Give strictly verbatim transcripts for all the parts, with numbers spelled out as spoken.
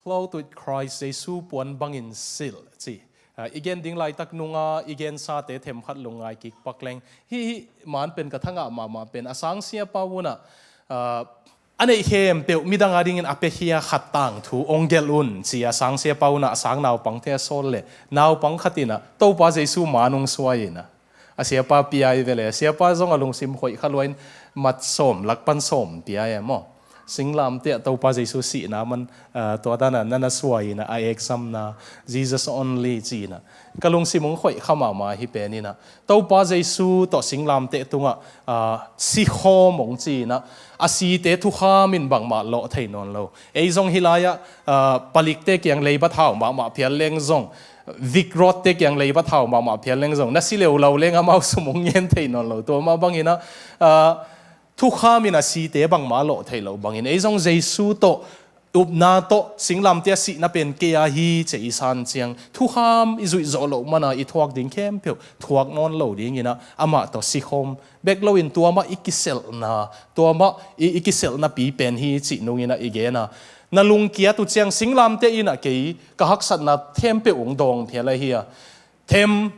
Clothed with Christ, Jesu puan bangin silh ci. Ah, i gen ding laitak nunga i gensate themkhat lungngai kik pak leng. Hih, hih man pen ka thangah mahmah pen a sang siapa unah, ah, a neih khempeuh midang a dingin a piakhia khat tangthu ong gelh un ci a sang siapa unah a sang naupangte a sawl leh naupang khat inah Topa Jesu man ong suai inah a siapa pia hi ve le, a siapa zong a lungsim khoih kha luain mat sawm, lakpan sawm pia hi maw. Singlamteh ah Topa Jesu sihna man, ah, tua dana nana suai inah a examna, Jesus only ci inah ka lungsim ong khoih kha mahmah hi pen inah Topa Jesu tawh singlamteh tungah, ah, sikhawm ong ci inah a site thukham in bangmah lawh thei nawn lo. Ei zong hih lai-ah, ah, palikte kiang leibat hau mahmah phial leng zong, Vic Road te kiang leibat hau mahmah phial leng zong, na si leuleu leng amau sum ong ngen thei nawn lo. Tua mah bang inah, ah, thukham in a site bangmah lawh thei lo bangin ei zong Jesu tawh upna tawh singlamteh ah sihna pen kei a hi ci-a i san ciang thukham i zuih zawh loh mana i thuak ding khempeuh thuak nawn lo ding inah amah tawh sikhawm bek loin tua mah i kiselhna, tua mah i, i kiselhna pi pen hi cih nung inah i gen a. Na lungkiat uh ciang singlamteh inah kei ka haksatna khempeuh ong dawng phial ahi a. Them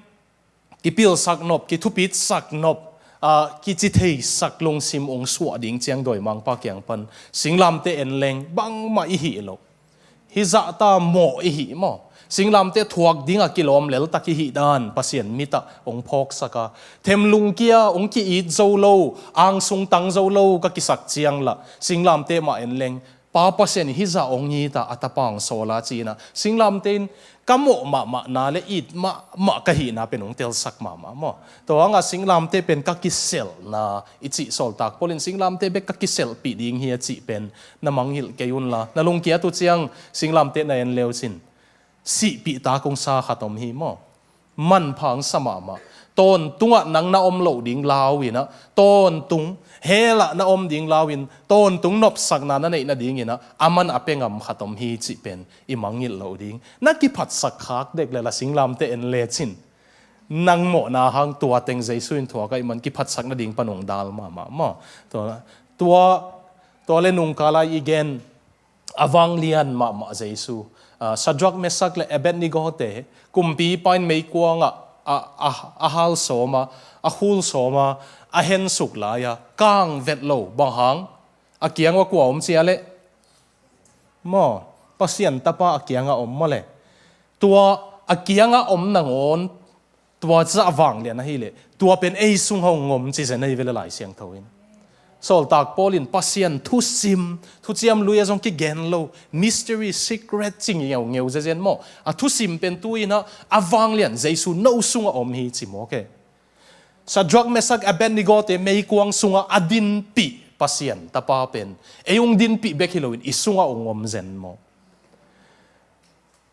kipilsak nop, kithupitsak nop, ah, kicitheisak lungsim ong suah ding ciang dawimangpa kiang pan singlamteh en leng bangmah i hih loh. Hih zahta mawh i hih maw. Singlamteh thuak dingah kilawm leltak i hih dan Pasian mitah ong phawksak a. Them lungkia ong ki-it zo lo, angsung tang zo lo ka kisak ciang lah singlamteh mah en leng Pa Pasian in hih zah ong it a, a tapa ong sawl a ci inah singlamteh in ka mawh mahmahna le it mahmah ka hihna pen ong telsak mahmah maw. Tua hangah singlamteh pen ka kiselhna i cih sawltak Paul in singlamteh bek ka kiselhpih ding hi a cih pen na mangngilh kei unla, na lungkiat uh ciang singlamteh na en leu cin sihpih tak ong sa khat om hi maw. Manpha ong sa mahmah. Tawntungah nang na om loh ding lau inah, tawntung hell ah na om ding lau in, tawntung nopsakna na neih nading inah a man a pia ngam khat om hi cih pen i mangngilh loh ding. Na kiphatsak khak dek le la singlamteh en lecin nang mawhna hang tua teng Jesu in thuak ahih man kiphatsak nading pan ong dal mahmah maw. Tua, tua, tua le nungkal a i gen a vanglian mahmah Jesu. Ah, Shadrach, Meshach le Abednego te kumpipa in meikuangah a, a, a hal sawm a, a khul sawm a, a hensuk lai-a kang vet lo bang hang a kiang uah kua om cia leh maw, Pasian tapa a kiangah om maw le. Tua a kiangah om nangawn tua zah vanglian ahih leh tua pen ei sungah ong om ci zen ahi ve le Lai Siangtho in. Sawltak Paul in Pasian thusim, thuciam lui a zong kigen lo, mystery, secret ci ngeungeu zezen maw. A thusim pen tu inah a vanglian Jesu no sungah om hi ci mawk e. Shadrach, Meshach, Abednego te meikuang sungah a dinpih Pasian tapa pen ei ong dinpih bek hi loin i sungah ong om zen maw.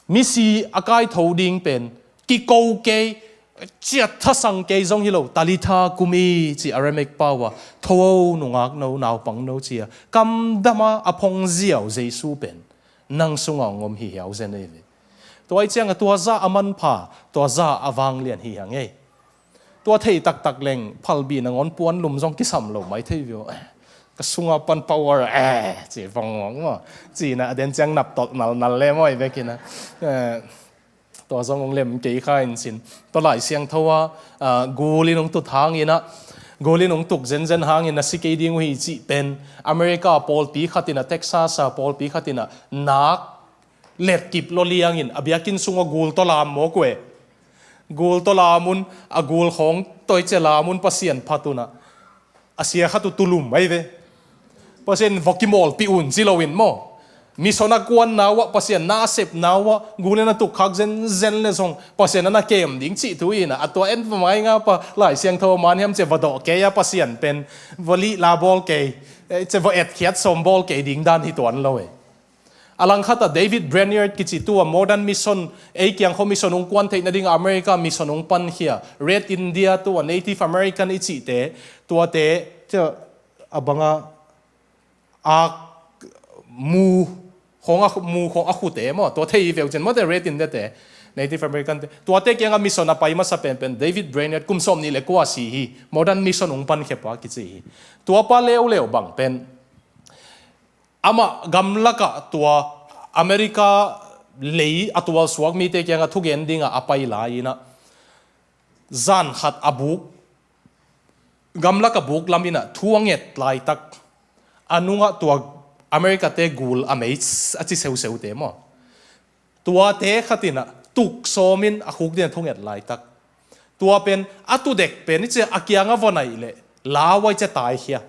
Misi a kaitho ding pen kiko kei, ciat thasang kei zong hi lo, Talitha kumi ci Aramaic pau a, tho o nungak no, naupang no ci a, kamdam a a phongziau Jesu pen nang sungah ong om hi hiau zen ei ve. Tua ahih ciangah tua zah a manpha, tua zah a vanglian hi hang ei. Tua thei taktak leng phalbi nangawn puan lum zong kisam lo mai thei viau. Ka sunga pan power eh ci vang vang maw. Ci na a den ciang nap tawlh nalnal le maw i vekin a. Eh, tua zong ong lem kei kha in cin. Tua Lai Siangtho a, ah, gul in ong tut hangin a, gul in ong tuk zenzen hangin a si kei ding uh hi cih pen America pawlpi khat in a, Texas a pawlpi khat in a nak letkip lua liangin a biakinn sungah gul tawh lam mawk uh e. Gul tawh lam un, a gul khawng tawh i cia lam un Pasian phat un a, a sia khat uh tulum ahi ve. Pasian in va kimawlpih un ci loin maw. Mission a kuanna uah, Pasian na a sepna uah gul in a tukkhak zenzen le zong Pasian a na kem ding cih thu in a, a tua en va mai nga pa Lai Siangtho a man hiam cia va dawh kei a Pasian pen va lihla bawl kei, eh, cia va etkhiat sawm bawl kei ding dan hi tuan lo e. A langkhat ah David Brainerd kici tu a modern mission, ei kiang khaw mission ong kuan theih nading America mission ong pankhia, Red India tu a Native American i cihte, tuate, cia a banga ak mu khawng a, mu khawng a khute maw, tua thei veu cin mawte Red India te, Native American te. Tuate kiangah mission a pai masa penpen David Brainerd kum sawm nih le kua si hi, modern mission ong pankhia pa kici hi. Tuapa leuleu bang pen amah gamlakah tua America lei a tualsuak mite kiangah thugen dingah a pai lai-inah zan khat a buk, gamlak a buk lam inah thu a nget laitak, a nungah tua America-te gul a mei a ci seuseute maw, tuate khat inah tuk sawmin a khuk dingah thunget laitak, tua pen a tudek pen i cia a kiangah va naih leh lau ai cia taikhia.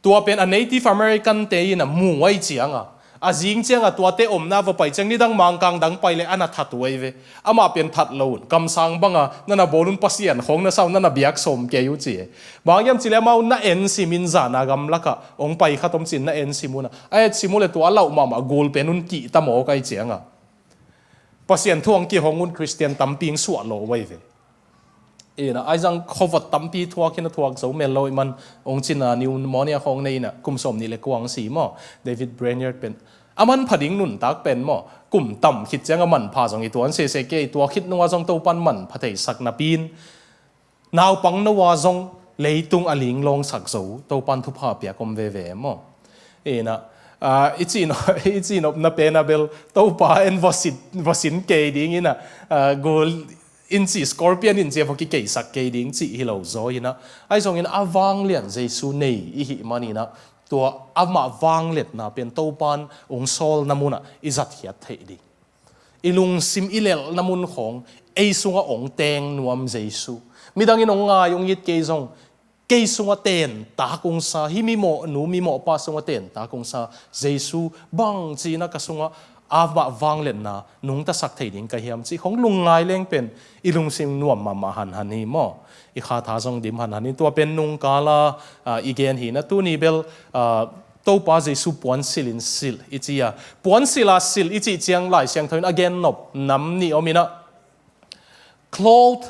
Tua pen a Native American-te inah mu ai cianga, a zing cianga tuate omna va pai ciang nidang mangkang dang pai leh a na that uh ai ve. Amah pen that lo un, kamsang banga na na bawl un, Pasian khawng na sa un, na na biak sawm kei uh ci e. Bang hiam cileh amau na ensimin zana gamlakah hong pai khat om cin na ensim unah, a etsim uh le tua a lauh mahmah gul pen un kihta mawk ai cianga, Pasian thu hong kihong un, Khristian tampi hong suah lo uh ai ve. Inah aizang khuavot tampi thuak hi na, thuak zo mel lo ih man, hong cina pneumonia khawng nei inah kum sawm nih le kua hong si maw, David Brainerd pen. A manpha ding nuntak pen maw, kum tam khit ciang a manpha zong i tuan sese kei, tua khit nungah zong Topan manpha theisak napi-in naupang no ah zong leitung a linglawngsak zo Topan thupha piak om veve maw. Inah, ah, i cihnop, i cihnopna pen a bel Topa en va sin, va sin kei ding inah, ah, gul in ci, scorpion in ci a va kikeisak kei ding cih hi lo zaw inah, ahi zongin a vanglian Jesu nei i hih maninah tua amah vangliatna pen Topan hong sawlna munah i zatkhiat theih ding. I lungsim i lelhna mun khawng ei sungah hong teng nuam Jesu. Midangin hong ngai hong it kei zong, kei sungah tentak hong sa, hih mimawhnu mimawhpa sungah tentak hong sa Jesu bangci inah ka sungah amah vangliatna nungtasak thei ding ka hiam cih khawng lungngai leng pen i lungsim nuam mahmah hanhan hi maw. I khatha zong dim hanhan hi. Tua pen nungkala, ah, i gen hi na, tuni bel, ah, Topa Jesu puansilhin silh i ci a, puansilha silh i cih ciang Lai Siangtho in a gennop nam nih om inah, clothed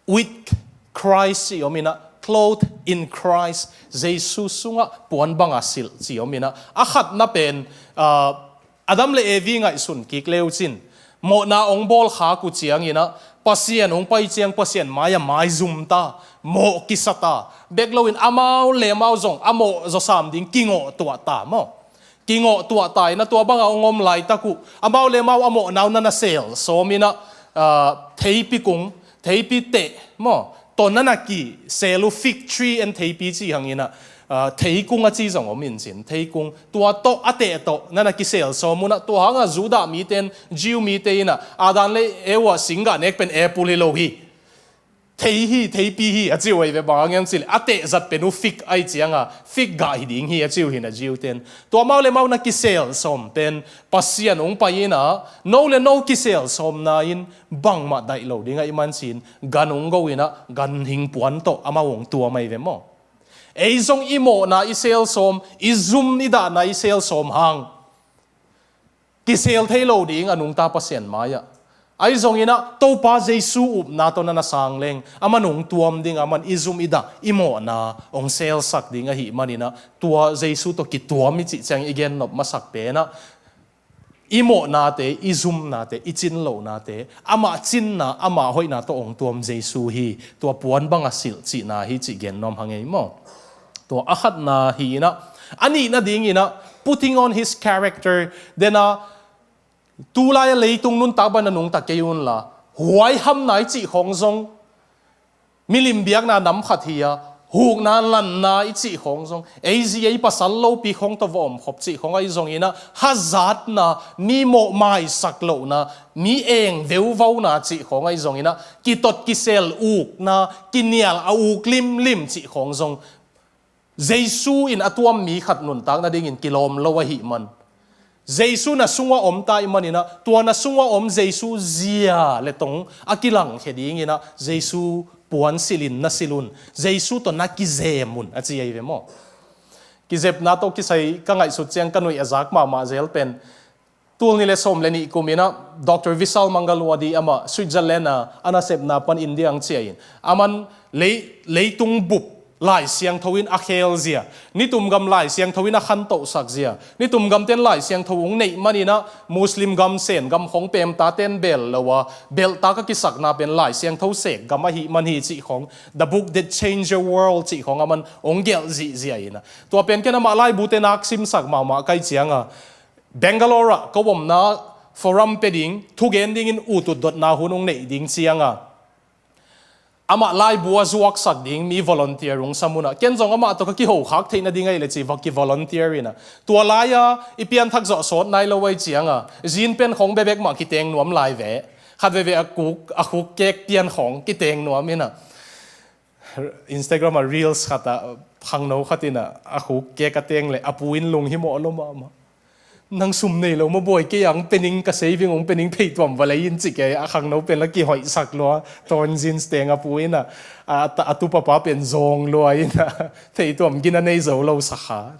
with Christ i om inah, clothed in Christ, Jesu sungah puan banga silh ci om inah, a khatna pen, ah, Adam le Evi ngaihsun kik leucin mawhna hong bawlkhak uh cianginah Pasian hong pai ciang Pasian mai-ah maizum ta, mawh kisa ta, bek loin amau le amau zong a mawh zawsam ding kingawh tuah ta maw. Kingawh tuah ta inah tua bangah hong om laitak uh amau le amau a mawhna uh na na sel sawm inah, ah, theipi kung, theipi teh maw, tawh na na kisel uh, fig tree en theipi cih hang inah, ah, theikung a ci zong om in cin, theikung, tua tawh a teh tawh na na kisel sawm unah, tua hangah Judah mite in, Jew mite inah Adam le Eva singgah nek pen apple hi lo hi, thei hi, theipi hi a ci uh ai ve. Bang hang hiam cileh a teh zat pen uh fig ai cianga fig gah hi ding hi a ci uh hi na Jew-te in. Tua amau le amau na kisel sawm pen Pasian hong pai inah no le no kisel sawmna in bangmah daih lo dingah i man cin, gan hong go inah ganhing puan tawh amau hong tuam ai ve maw. Ei zong i mawhna i sel sawm, i zum i dahna i sel sawm hang kisel thei lo ding a nungta Pasian mai-ah. Ahi zonginah Topa Jesu upna tawh na na sang leng, a man hong tuam ding, a man i zum i dah i mawhna hong selsak ding ahih maninah, tua Jesu tawh kituam i cih ciang i gennop masak penah, i mawhnate, i zumnate, i cin lohnate, amah cinna, amah hoihna tawh hong tuam Jesu hi, tua puan banga silh cihna hi cih gen nuam hang ei maw. Tua a khatna hi inah, a nihna dinginah putting on his character, dena tulai a leitung nuntak bana nungta kei unla, huaihamna i cih khawng zong, milim biakna nam khat hi a, hukna lanna i cih khawng zong, ei zi ei pasal lopi khawng tawh va omkhop cih khawng ahi zonginah, hazatna, mi mawh maisak lohna, mi eng veuvauna cih khawng ahi zonginah, kitot kisel ukna, kinial a uk limlim cih khawng zong, Jesu in a tuam mi khat nuntak nadingin kilawm lo ahih man, Jesu na sungah om ta ahih maninah, tua na sungah om Jesu zia le tong a kilangkhia dinginah, Jesu puan silhin na silh un, Jesu tawh na kizem un a ci ahi ve maw. Kizepna tawh kisai ka ngaihsut ciang ka nuih a zak mahmah zel pen, tul nih le sawm le nih kuminah Doctor Vishal Mangalwadi, amah Switzerland a a nasepna pan India ang ciahin, a man lei, leitung bup Lai Siangtho in a khelzia, nitum gam Lai Siangtho in a khantohsakzia, nitum gamten Lai Siangtho hong neih maninah Muslim gam, Sen gam khawng pemtaten bel lo a, belhtak a kisakna pen Lai Siangtho sek gam ahih man hi cih khawng, The Book That Changed the World cih khawng a man hong gelh zihzia inah, tua pen ken amah laibute nak simsak mahmah kai cianga, Bangalore ah ka omna forum pe ding, thugen dingin utut dotna hun hong neih ding cianga, amah laibu a zuaksak ding mi volunteer hong sam unah, ken zong amah tawh ka kihokhak theih nading ahih leh ci va kivolunteer inah, tua lai-a i pianthak zawh sawt nai lo ahi cianga, zin pen khong bebek mah kiteng nuam lai ve. Khat veve a khuk, a khuk kek pian khong kiteng nuam inah, Instagram ah reels khat ah khangno khat inah a khuk kek a teng leh a pu in lunghimawh lo mahmah. Nang sum nei lo maw, bawi, kei ang pening, ka saving hong pening, pheituam va lei in ci kei a, khangno pen la kihoihsak lua, torn jeans teng a pu inah, a, a, a tupapa pen zawng lua inah, pheituam gina nei zo lo sakha.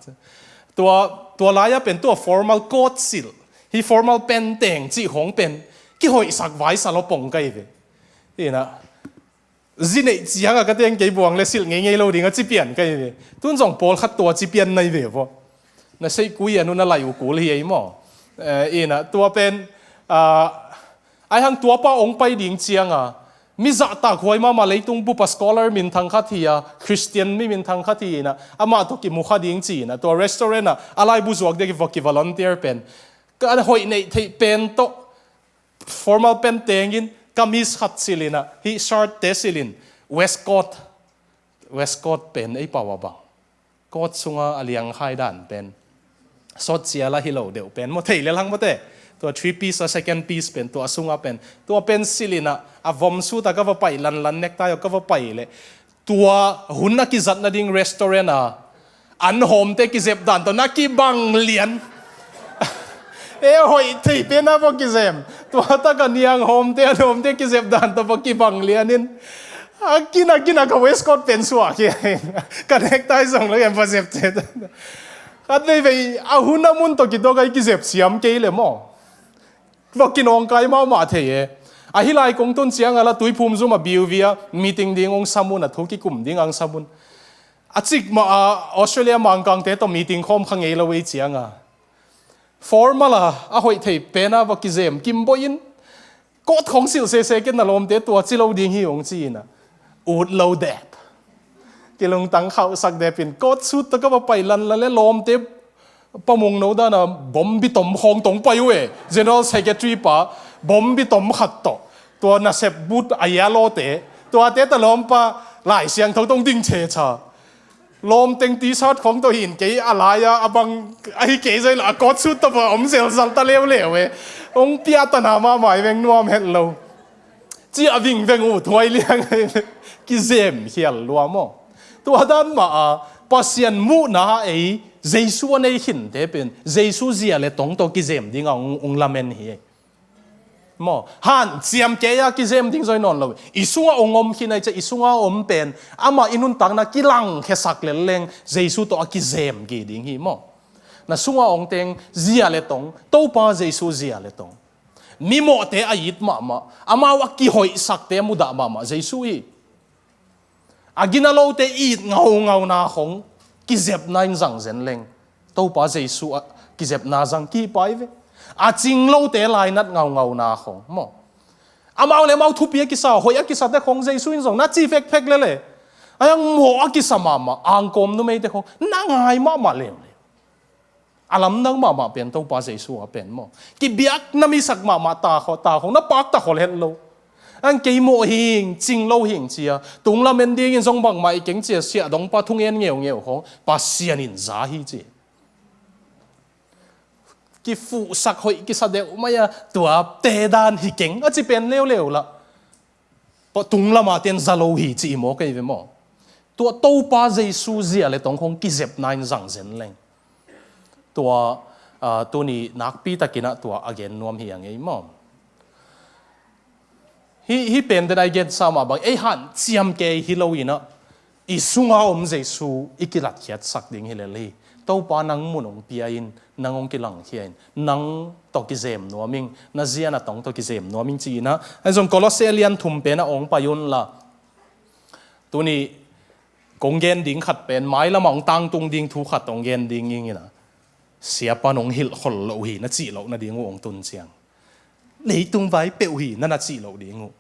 Tua, tua lai-a pen tua formal coat silh, hih formal pen teng cih khong pen kihoihsak vaisa lo pong ka hi ve. Inah, zi neih cianga ka teng kei buang le silh ngeingei lo ding a ci pian ka hi ve. Tun zong pawlkhat tua ci pian na hi ve vaw. Na seihkui a nu na lai uh kul hi ei maw. Eh, inah tua pen, ah, aihang tuapa hong pai ding cianga, mi zahtak huai mahmah, leitung bup a scholar minthang khat hi a, Christian mi minthang khat hi inah, amah tawh kimukha ding ci inah, tua restaurant ah a laibu zuak ding a kiva kivolunteer pen, ka hoih neih theih pen tawh formal pen tengin, kamis khat silh inah, hih shirt te silh in, waistcoat, waistcoat pen ei pau a bang, coat sunga a liangkhai dan pen, sawt cia la hi lo deuh pen maw, thei lel hang maw te. Tua three piece a second piece pen, tua sunga pen, tua pen silh inah, a vom suit ah ka va pai, lanlan necktie ah ka va pai leh, tua hun a kizat nading restaurant ah an hawmte kizep dan tawh na kibang lian. E, hoih thei pen a va kizem. Tua tak a niang hawmte, an hawmte kizep dan tawh va kibang lian in, a kin a kin a ka waistcoat pen suak hi. Ka necktie zong lo em va zep ce. Khat veivei a hun a mun tawh kituak a i kizep siam kei le maw. Va kinawngkai mahmah thei e. Ahi lai kong tun cianga la Tuiphum zum a B U V a meeting ding hong sam un, a thu kikum ding hong sam un. A cik mah a Australia Mangkangte tawh meeting khawm kha ngei lo ei cianga, formal a, a hoih thei pen a va kizem kimboih in, coat khong silh sese ken na lawmte tua ci lo ding hi hong ci inah, ut lo dep, kilungtang khauhsak dep in, coat suit tawh ka va pai lanlan le lawmte pamung no dana bombi tom khawng tong pai uh e, General Secretary pa bombi tom khat tawh, tua nasep but a yellow te, tuate ta lawmpa Lai Siangtho tong ding checha. Lawm teng T-shirt khawng tawh hin kei a lai-a, a bang ahi kei zai la a coat suit tawh pa om zelzal ta leuleu e. Hong piahtana mahmah i veng nuam het lo. Ci a vingveng uh thuai liang kizem khial lua maw. Tua dan mah a Pasian muhna ei Jesu a nei khinte pen Jesu zia le tong tawh kizem ding a ung, ung lamen hi. Maw, hanciam kei a kizem ding zoi nawn lo. I sunga ung om khin ai cia, i sunga om pen amah i nuntakna kilangkhiasak lel leng Jesu tawh a kizem ki ding hi maw. Na sunga ong teng zia le tong, Topa Jesu zia le tong. Mimawhte a it mahmah, amau a kihoihsakte a mudah mahmah Jesu hi. A gina lote it ngaungauna khong kizepna in zang zen leng Topa Jesu a kizepna zang kipai ve. A cing lote lainat ngaungauna khong maw. Amau le amau thupi a kisa, hoih a kisate khong Jesu in zong na ci fekfek lele. A yang maw a kisa mahmah angkawm numeite khong na ngai mahmah leuleu. A lamdang mahmah pen Topa Jesu a pen maw. Kibiak na misak mahmah ta kho, ta khong na pakta khol het lo. Ang kei maw hing, cing lo hing cia, tung lamen dingin zong bangmah i keng cia, siah dongpa thungen ngeungeu khong Pasian in za hi ci. Kifuhsak hoih kisa deuh mai a, tua te dan hi keng a ci pen leuleu lah. Tua tung lama ten za lo hi ci i maw kei ve maw. Tua Topa Jesu zia le tong khong kizepna in zang zen leng. Tua, ah, tuni nakpi takinah tua a gen nuam hi a ngei maw. Hi, hi pen den a i gensa mah bang ei hanciam kei hi lo inah i sunga om Jesu i kilatkhiatsak ding hi lel hi. Topa nang mun hong pia in, nang hong kilangkhia in, nang tawh kizem nuam ing, na zia na tong tawh kizem nuam ing ci inah. Ahi zong Kolosse a lian thum pen a ong pai un la. Tuni kong gen ding khat pen mailam a ong tangtung ding thu khat ong gen ding ing inah. Siapa nong hilh khol loh hi na cih loh nading uh ong tun ciang. Leitung vai peuh hi na na cih loh ding uh.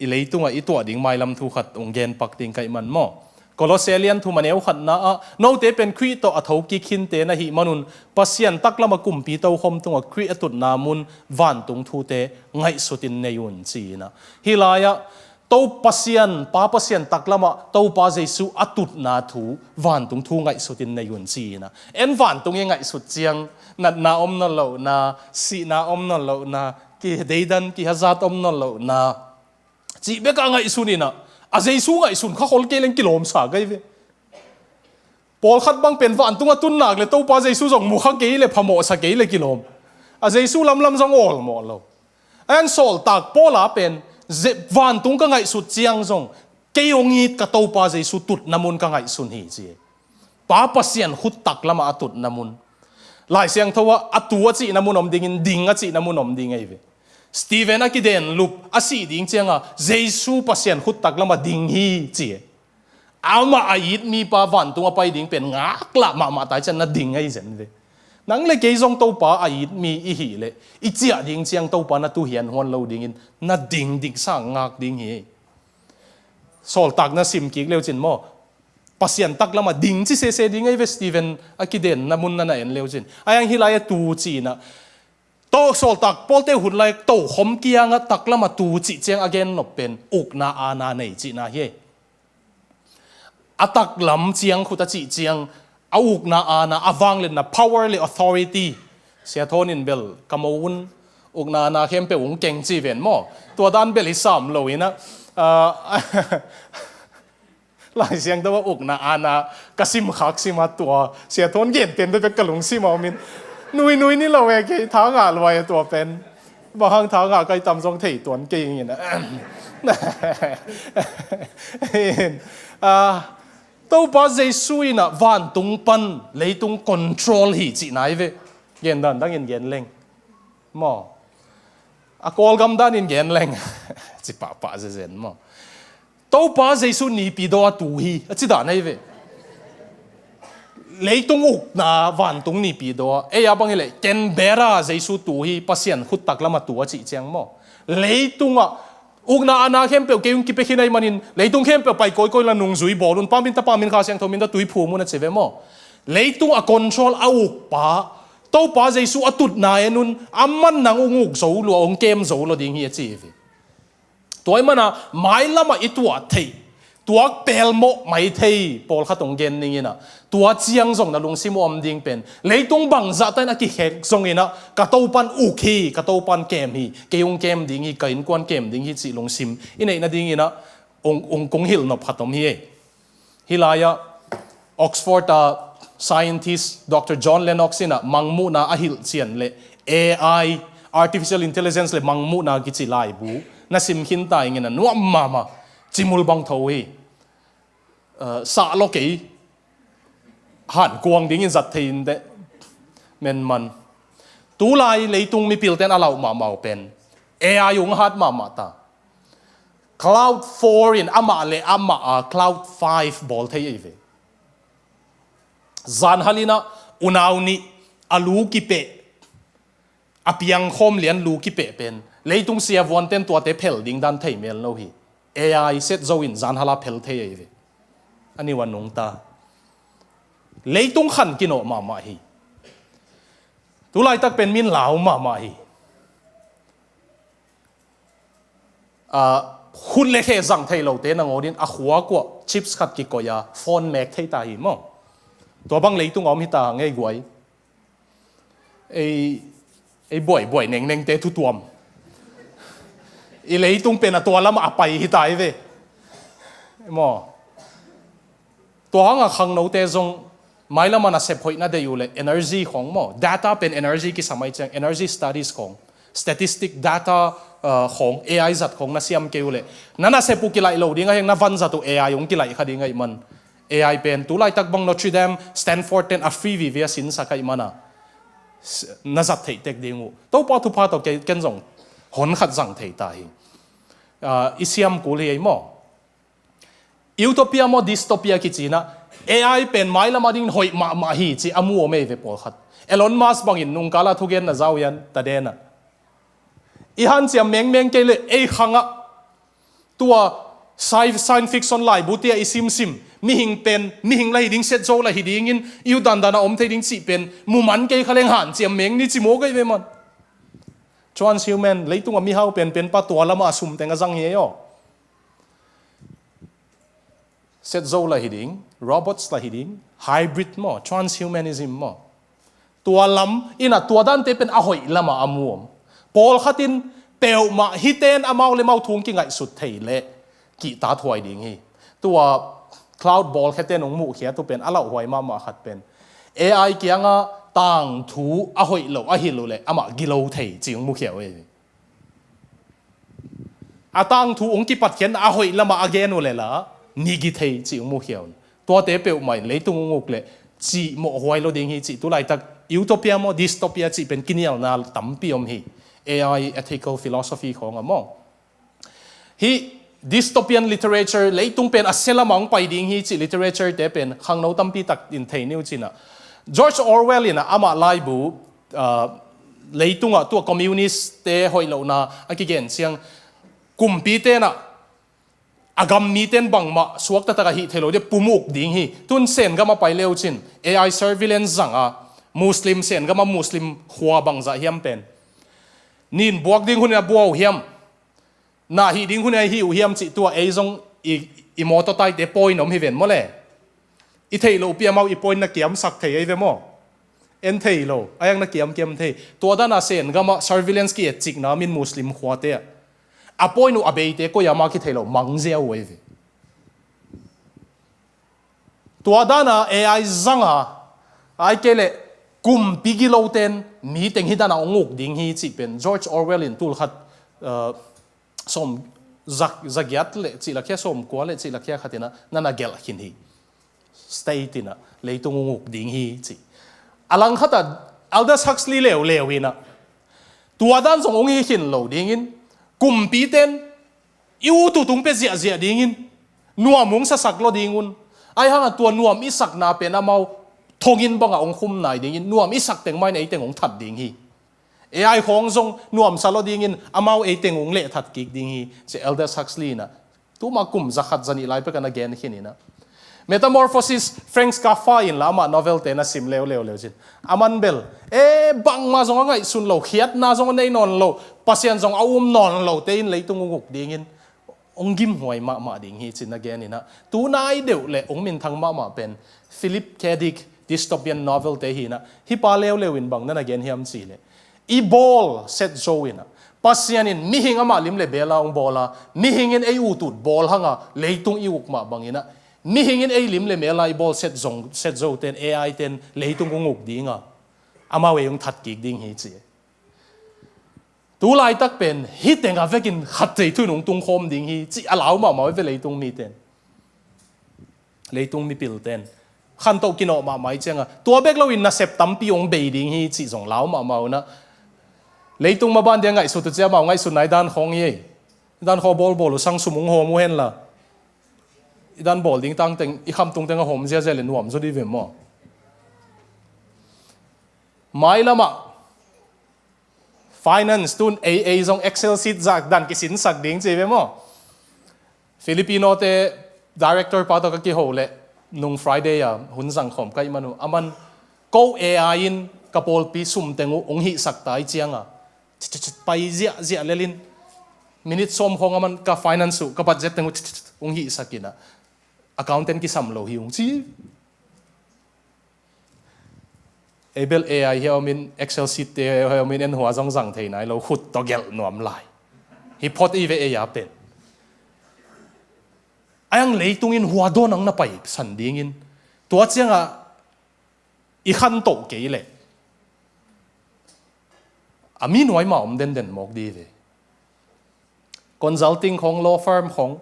I leitungah i tuah ding mailam thu khat ong gen pak ding kaih man maw. Kolose lian thum a neu khatna ah, note pen Khrih tawh a thokik khinte na hih manun, Pasian taklam a kumpi tokhom tungah Khrih a tutna mun vantung thute ngaihsutin nei un ci-in ah. Hih lai-ah, To Pasian, Pa Pasian taklamah Topa Jesu a tutna thu, vantung thu ngaihsutin nei un ci-in ah. En vantung i ngaihsut ciang, natna om nawn lohna, sihna om nawn lohna, kideidan, kihazat om nawn lohna cih bek a ngaihsun in ah, a Jesu ngaihsun kha khol kei leng kilawmsa kei ve. Pawlkhat bang pen vantung a tun nak le Topa Jesu zong mu kha kei le phamawhsa kei le kilawm. A Jesu lamlam zong awlmawh lo. A hang sawltak Paul a pen, ze-, vantung ka ngaihsut ciang zong, kei hong it ka Topa Jesu tutna mun ka ngaihsun hi ci. Pa Pasian khut taklamah a tutna mun. Lai Siangtho ah a tu a cihna mun om dingin, ding a cihna mun om ding ahi ve. Stephen a kidenlup a sih ding cianga Jesu Pasian khut taklamah ding hi ci. Amah a it mipa vantung a pai ding pen ngaklah mahmah tai cian na ding ahi zen ve. Nang le kei zong Topa a it mi i hih leh, i ciah ding ciang Topa na tuhian huan lo dingin na ding diksa ngak ding hi. Sawltak na sim kik leu cin maw, Pasian taklamah ding ci sese ding ahi ve. Stephen a kidenna mun na na en leu cin. A hang hih lai a tu ci-in ah, To sawltak Pawlte hun lai tokhom kiangah taklamah tu cih ciang a gen nop pen ukna aana nei cihna hi. A taklam ciang khut a cih ciang a ukna aana, a vangliatna, power le authority. Sia Thawn in bel ka mo un, ukna aana khempeuh ung keng ci ven maw. Tua dan bel hi sam lo in ah, ah, Lai Siangtho a ukna aana ka sim khak sim a tua Sia Thawn gen pen bek ka lungsim a om in, nui nui ni lo e, kei tha ngah luai a tua pen. Bang hang tha ngah kai tam zong thei tuan kei ing in ah. Ah, Topa Jesu in ah vantung pan leitung control hi cihna hi ve. Gen dan dangin gen leng maw, a Kawlgam danin gen leng ci pahpah zezen maw. Topa Jesu nipi daw a tu hi, a ci dan ahi ve. Leitung ukna vantung nipi daw a, ei a bang hi leh Canberra Jesu tu hi, Pasian khut taklamah tu a cih ciang maw. Leitungah ukna aana khempeuh kei ung kipia khin ahi manin, leitung khempeuh pai kawikawi la nungzui bawl un, Pa min, Tapa min, Kha Siangtho min tawh tui phum un a ci ve maw. Leitung a control a ukpa Topa Jesu a tutna en un, aman nang ung uk zo lua, ung kem zo lua ding hi a ci hi ve. Tua ahih manin mailamah i tuah theih, tuak pelmawh mai thei pawlkhat hong gen ning in ah, tua ciang zong na lungsim uh om ding pen, leitung bangzah ta in a kikhek zong in ah, ka Topan uk hi, ka Topan kem hi, kei hong kem ding hi, ka innkuan kem ding hi cih lungsim i neih nading in ah, ung, ung kong hilh nop khat om hi. Hih lai-ah Oxford a scientist Doctor John Lennox in ah mangmuhna a hilh cian le A I, Artificial Intelligence le mangmuhna kici laibu na sim khin ta ing in ah, nuam mahmah, cimul bang tho hi. Uh, sah lo kei, han kuang dingin zat thei in deh menman. Tulai leitung mipilten a lauh mahmah uh pen A I ung hat mahmah ta. Claude four in amah le amah a Claude five bawl thei ahi ve. Zanhal in ah unau nih a lu kipeh, a piangkhawm lian lu kipeh pen leitung siavuanten tuate phel ding dan thei mel lo hi. A I set zo in zanhal a phel thei ahi ve. A niu a nungta. Leitung khan kinawh mahmah hi. Tulaitak pen min lau mahmah hi. Ah, hun le khe zang thei lote nangawn in a khua kuah chips khat kikoih a phone mek thei ta hi maw. Tua bang leitung a om hi ta ngei guai. Ei, ei buaibuai nengnengte thutuam. I leitung pen a tua lamah a pai hi ta hi ve. Maw. Tua hanga khangnote zong mailamah nasep hoih na deih uh leh energy khawng maw, data pen energy kisam ahi ciang, energy studies khawng, statistic data, uh, khawng, A I zat khawng na siam kei uh leh, na nasep uh kilaih lo ding ahih hang na vanzat uh A I hong kilaih kha ding ahih man. A I pen tulaitak bang Notre Dame, Stanford ten a free vive a sinsak ahih mana, s-, na zat theih tek ding uh. Topa thupha tawh ke-, ken zong hon khat zang thei ta hi. Uh, i siam kul hi ei maw. Utopia maw, dystopia kici in ah, A I pen mailam adingin hoih mahmah hi ci a mu om ei ve pawlkhat. Elon Musk bangin nungkala thugen na zau hian ta den ah. I hanciam mengmeng kei leh ei khangah tua sci-, science fiction laibu tia i simsim, mihing pen mihing la hi ding, set zo la hi dingin i ut dandan a om thei ding cih pen muman kei kha leng hanciam meng ni ci maw kei ve maw. Transhuman, leitungah mihau penpen pa tua lamah a sum teng a zang hi ei aw. Set zo la hi ding, robots la hi ding, hybrid maw, transhumanism maw. Tua lam in a tua dante pen a hoih lamah a mu om. Pawlkhat in peuhmah hiten amau le mau thu hong kingaihsut thei leh kihtathuai ding hi. Tua Claude bawlkhiate in hong muhkhiat uh pen a lauhhuai mahmah khat pen AI kiangah tangthu a hoih lo a hilh uh leh amah gilo thei ci hong mukhia uh hi. A tangthu hong kipatkhiatna a hoih lamah a gen uh leh la ni gi thei ci hong mukhia uh. Tuate peuhmah in leitung hong uk leh cihmawh huai lo ding hi cih tu laitak utopia maw, dystopia cih pen kinialna tampi om hi. AI ethical philosophy khawngah maw. Hih dystopian literature, leitung pen a sia lamah hong pai ding hi cih literature te pen khangno tampi tak in thei ni uh cinah. George Orwell in amah laibu, ah, leitungah tua communist te hoih lohna a kigen ciang kumpi tenah a gam miten bangmah suakta takah hih thei lo dia pumuk ding hi. Tun Sen gam a pai le uh cin AI surveillance zangah Muslim, Sen gam a Muslim khua bangzah hiam pen nin buak ding hun a bua uh hiam, na hih ding hun a hih uh hiam cih tua ei zong i, i mawtaw taite pawi na om hi ven maw le. I theih loh pi amau i pawi na kiamsak thei ei ve maw. En thei lo, a yang na kiamkiam thei. Tua dana Sen gamah surveillance ki etcikna min Muslim khuate ah a pawi uh a beite koi ama ki thei lo mangzia uh ei ve. Tua dana AI zanga ai kei leh kumpi giloten mi teng hi dana hong uk ding hi cih pen George Orwell in tulkhat, uh, sawm zak, zagiat le cih lakhia sawm kua le cih lakhia khatina nana gelh khin hi. State ina leitung hong uk ding hi cih. A langkhata Aldous Huxley leuleu ina tua dan zong hong hi khin lo dingin kumpiten i ut uh tung pia ziahziah dingin nuam hong sasak lo dingun. Ai hanga tua nuam i sakna pen amau thongin bangah hong khum nai dingin nuam i sak teng main ei teng hong that ding hi. AI khawng zong nuamsa lo dingin amau ei teng hong lehthat kik ding hi. Ci Aldous Huxley ina tuma kum zakhat zanih lai pekana gen khin ina Metamorphosis, Franz Kafka in la amah novel te na sim leuleu leu cin. Aman bel e bangma zong a ngaihsun lo, khiatna zong a nei nawn lo, Pasian zong a um nawn lo te in leitung hong uk dingin hong gimhuai mahmah ding hi cin a gen ina. Tunai deuh le hong minthang mahmah pen Philip K. Dick dystopian novel te hi ina. Hi pa leuleu in bang nana gen hiam ci le i bawl set zo ina Pasian in mihing amah lim le bela hong bawla mihing in ei utut bawl hanga leitung i uk mah bangina mihing in ei lim le mela i bawl set zong, set zo ten AI ten leitung hong uk dinga amau ei hong that kik ding hi ci. Tu laitak pen hih tengah vekin khat thei thu in hong tungkhawm ding hi ci a lau mahmah ve leitung miten. Leitung mipilten khantoh kinawh mahmah i cianga tua bek loin nasep tampi hong bei ding hi cih zong lau mahmah una. Leitung maban dia ngaihsut uh cia mau ngaihsutna i dan khawng hi ei. I dan khaw bawlbawl uh sang sum hong hawm uh henla i dan bawl ding tangteng i khamtung teng a hawm ziazia le nuam zaw di ve maw? Mailamah finance tun ei ei zong Excel sheet zak dan kisinsak ding ci ve maw? Filipino te director pa tawh ka kiho le nung Friday a hun zangkhawm ka ih man uh aman ko AI in ka pawlpi sum teng uh hong hihsak ta i cianga pai ziahziah lelin minute sawm khawng aman ka finance uh ka budget teng uh hong hihsak ina accountant kisam lo hi hong ci. Ei bel AI hi a omin Excel sheet te hi a omin en hua zong zang thei nai lo khut tawh gelh nuam lai. Hi phot i ve AI a pen. Ai ang leitung in hua dawn ang na pai san dingin tua cianga i khantoh kei leh a mi nuai ma om denden mawk di ve. Consulting khawng, law firm khawng,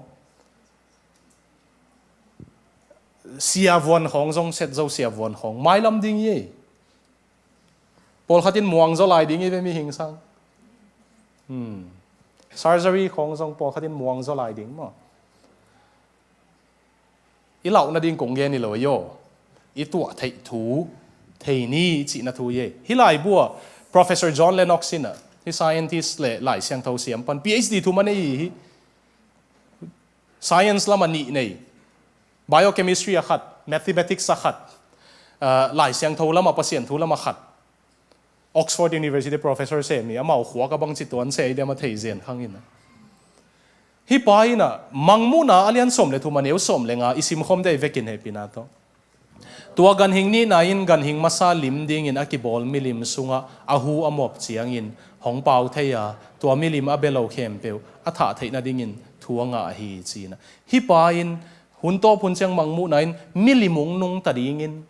siavuan khawng zong set zo siavuan khawng mailam ding hi ei. Pawlkhat in muang zaw lai ding hi ve mihing sang. Hmm. Surgery khawng zong pawlkhat in muang zaw lai ding maw? I lauh nading kong gen hi lo ei aw. I tuah theih thu thei ni cihna thu hi ei. Hih laibu ah Professor John Lennox in ah hih scientist le Lai Siangtho siam pan PhD thum a nei hi. Science lam a nih nei. Biochemistry a khat, mathematics a khat, uh, Lai Siangtho lamah, Pasian thu lamah khat. Oxford University professor se mi, amau khuak a bang ci tuan se i dem a thei zen khang in. Hih pa in a, Mangmuhna a lian sawm le thum a neu sawm le nga i simkhawm dei vekin hehpihna tawh. Tua ganhing nihna in ganhing masa lim dingin a kibawl milim sungah a hu a mawp ciangin hong pau thei a, tua milim a bia lo khempeuh a thah theih nadingin thu a ngah ahi ci-in a. Hih pa in hun tawp hun ciang Mangmuhna in milim hong nungta dingin,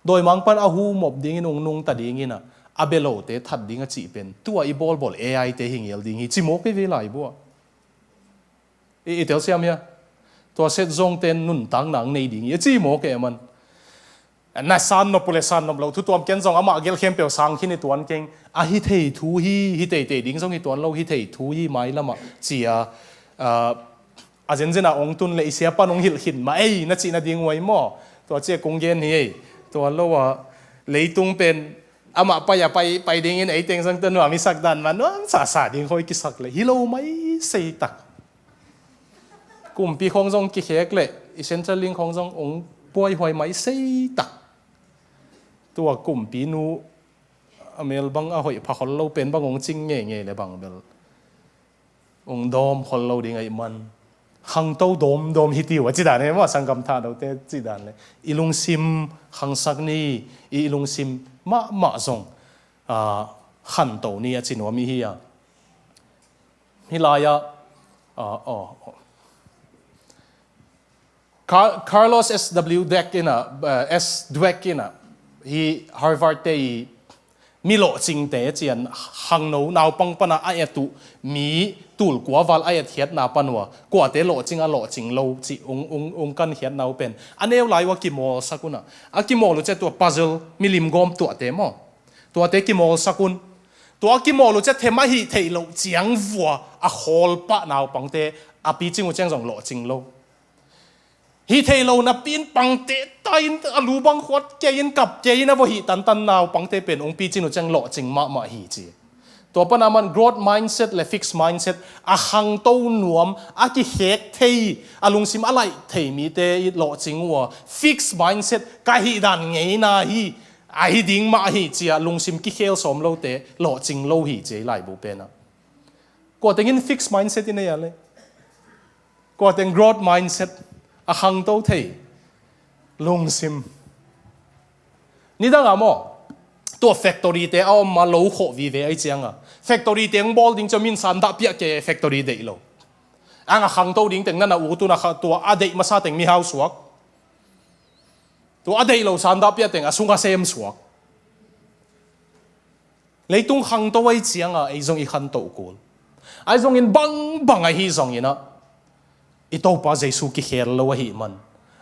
dawimangpa'n a hu mawp dingin hong nungta dingin a, a bia lote that ding a cih pen tua i bawlbawl A I te hi ngel ding hi ci mawk hi ve laibu ah. I, i telsiam hia? Tua set zongte nuntakna hong nei ding hi a ci mawk e man. Na san nop uh le san nop lo thu tuam ken zong amah gelh khempeuh sang khin hi tuan keng. A hi thei thu hi, hi teitei ding zong hi tuan lo, hi thei thu hi mailamah ci a, ah, a zenzen a hong tun le i sia pan hong hilh khin mah ei na cih nading uh ahi maw? Tua ci a kong gen hi ei. Tua lo a leitung pen amah pai a pai, pai dingin ei teng zong tua nuam i sak dan mah nuam sasa ding khawi kisak le hi lo mai sei tak. Kumpi khawng zong kikhek le i Centrelink khawng zong hong buaihuai mai sei tak. Tua kumpi nu a mel bang a hoih pha khol lo pen bang hong cing ngeingei le bang bel hong dawm khol lo ding ahih man. Khangto dawmdawm hi ti uh a ci dan e maw, sanggam thahdote ci dan le i lungsim khangsak ni, i lungsim mahmah zong, ah, khanto ni a ci nuam i hi a. Hih lai-ah, ah, aw, aw. Car-, Carlos S W Dweck in a, eh, S Dweck in a, hi Harvard te i mi lawhcingte cian hangno naupang pana a et uh mi tul kua val a etkhiatna pan uh a, kuate lawhcing a lawhcing lo cih ung, ung, ung kankhiatna uh pen a neu lai uh a kimawlsak un a, a kimawl uh ciah tua puzzle milim gawm tuahte maw? Tuate kimawlsak un. Tua a kimawl uh ciah them a hih theih loh ciang vua a khawl pah naupangte a picing uh ciang zong lawhcing lo. Hih thei lo napi in pangte ta in a lu bang khuat kei in kap kei in a vua hih tantan naupangte pen hong picin uh ciang lawhcing mahmah hi ci. Tua pana man growth mindset le fixed mindset a khangto nuam a kikhek thei a lungsim a laih thei mite i lawhcing uh a fixed mindset ka hih dan ngeina hi, ahi ding mah hi ci a lungsim kikhel sawm lote lawhcing lo hi ci a i laibu penah. Kua tengin fixed mindset i nei a le? Kua teng growth mindset a khangto thei lungsim? Nidang a maw? Tua factory te a om a lo khawh vive ahi cianga factory te hong bawl ding ciah min san dah piah kei factory deih lo. Ang a khangto ding teng nana ut un a kha tua a deih masa teng mihau suak. Tua a deih lo san dah piah teng a sung a sem suak. Leitung khangto ahi cianga ei zong i khantoh kul. Ahi zongin bangbang ahi zongin ah i Topa Jesu kikhel lo ahih man,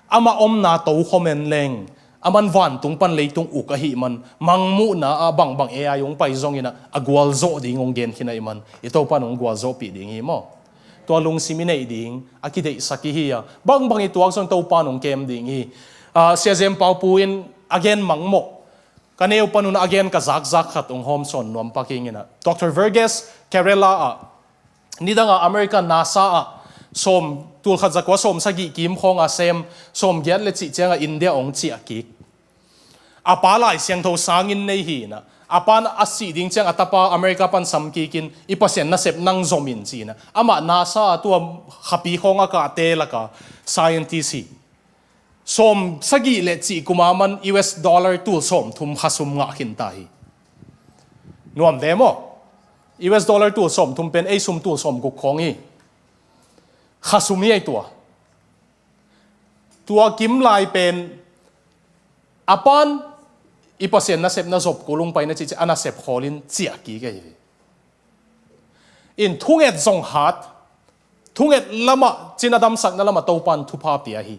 amah omna tokhom en leng, aman vantung pan leitung uk ahih man, Mangmuhna ah bangbang ei a hong pai zongin ah a gualzawh ding hong gen khin ahih man i Topa in hong gualzawhpih ding hi maw? Tua lungsim i neih ding a kideihsak i hi a, bangbang i tuak zong Topa in hong kem ding hi. Ah, Sia Zem Paupu in a gen mangmawh ka neu panun a gen ka zakzak khat hong hawmsawn nuam pak ingin ah, Doctor Verghese Kerala ah nidanga America NASA ah sawm, tulkhat zakua sawm sagih kim khawnga sem, sawm giat le cih cianga India hong ciah kik. A pa Lai Siangtho sangin nei hi inah, a pan a sih ding ciang a tapa America pan sam kikin i Pasian nasep nang zom in ci inah, amah NASA ah tua khapi khawng a kahte laka scientist hi. Sawm sagih le cih kuma man U S dollar tul sawm thum khasum ngah khinta hi. Nuam ve maw? U S dollar tul sawm thum pen ei sum tul sawm guk khawng hi. Khasum hi ei tua. Tua kim lai pen a pan i Pasian nasepna zop kul hong paina cihciah a nasep khawlin ciah kik ei hi. In thunget zong hat, thunget lamah cin a damsakna lamah Topan thupha pia hi.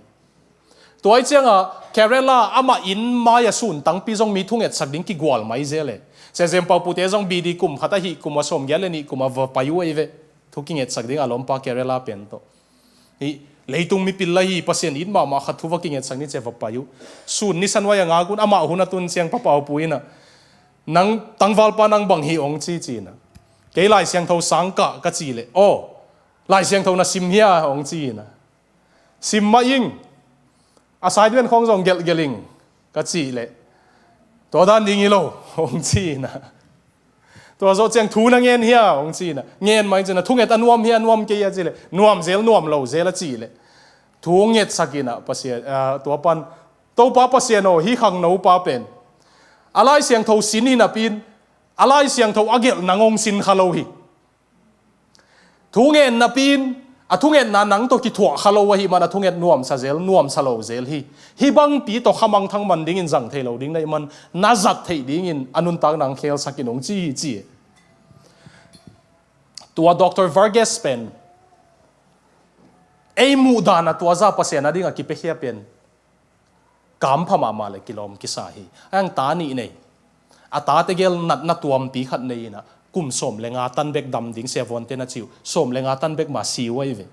Tua hi cianga Kerala amah inn mai a sun tangpi zong mi thungetsak ding kigual mai zel e. Sia Zem Paupute zong B D kum khat ahih kuma sawm giat le nih kuma va pai uh ei ve. Thu kingetsak ding a lawmpa Kerala pen tawh. Hi, leitung mipil la hi, Pasian it mahmah khat thu va kingetsak ni cia va pai uh. Sun ni sanuai a ngak un amah hun a tun ciang Pa Paupu inah, nang tangvalpa nang bang hi hong ci ci inah. Kei Lai Siangtho sang kah ka ci leh, aw, Lai Siangtho na sim hia hong ci inah. Sim mah ing. Assignment khawng zong gelhgelh ing ka cih leh, tua dan ding hi lo, hong ci inah. Tua zawh ciang thu na ngen hia, hong ci inah. Ngen mah ing ci inah. Thunget a nuam hia, nuam kei hia cih leh, nuam zel, nuam lo zel a cih leh, thu hong ngetsak inah Pasian, ah, tua pan, Topa Pasian aw, hih khangno pa pen a Lai Siangtho sin hi napi-in, a Lai Siangtho a gelh nang hong sin kha lo hi. Thungen napi-in, a thungetna nang tawh kithuah kha lo ahih man a thunget nuamsa zel, nuamsa lo zel hi. Hih bangpi tawh khamangthang man dingin zang thei lo ding na hih man, na zat theih dingin a nuntak nang khelsak in hong ci hi ci. Tua Doctor Vargas pen ei muhdan a tua za Pasian a ding a kipiakhia pen kampha mahmah le kilawm kisa hi. A hang ta nih nei. A tate gel natna tuampi khat nei inah, kum sawm le nga tan bek dam ding siavuante na ci uh, sawm le nga tan bek mah si uh ahi ve.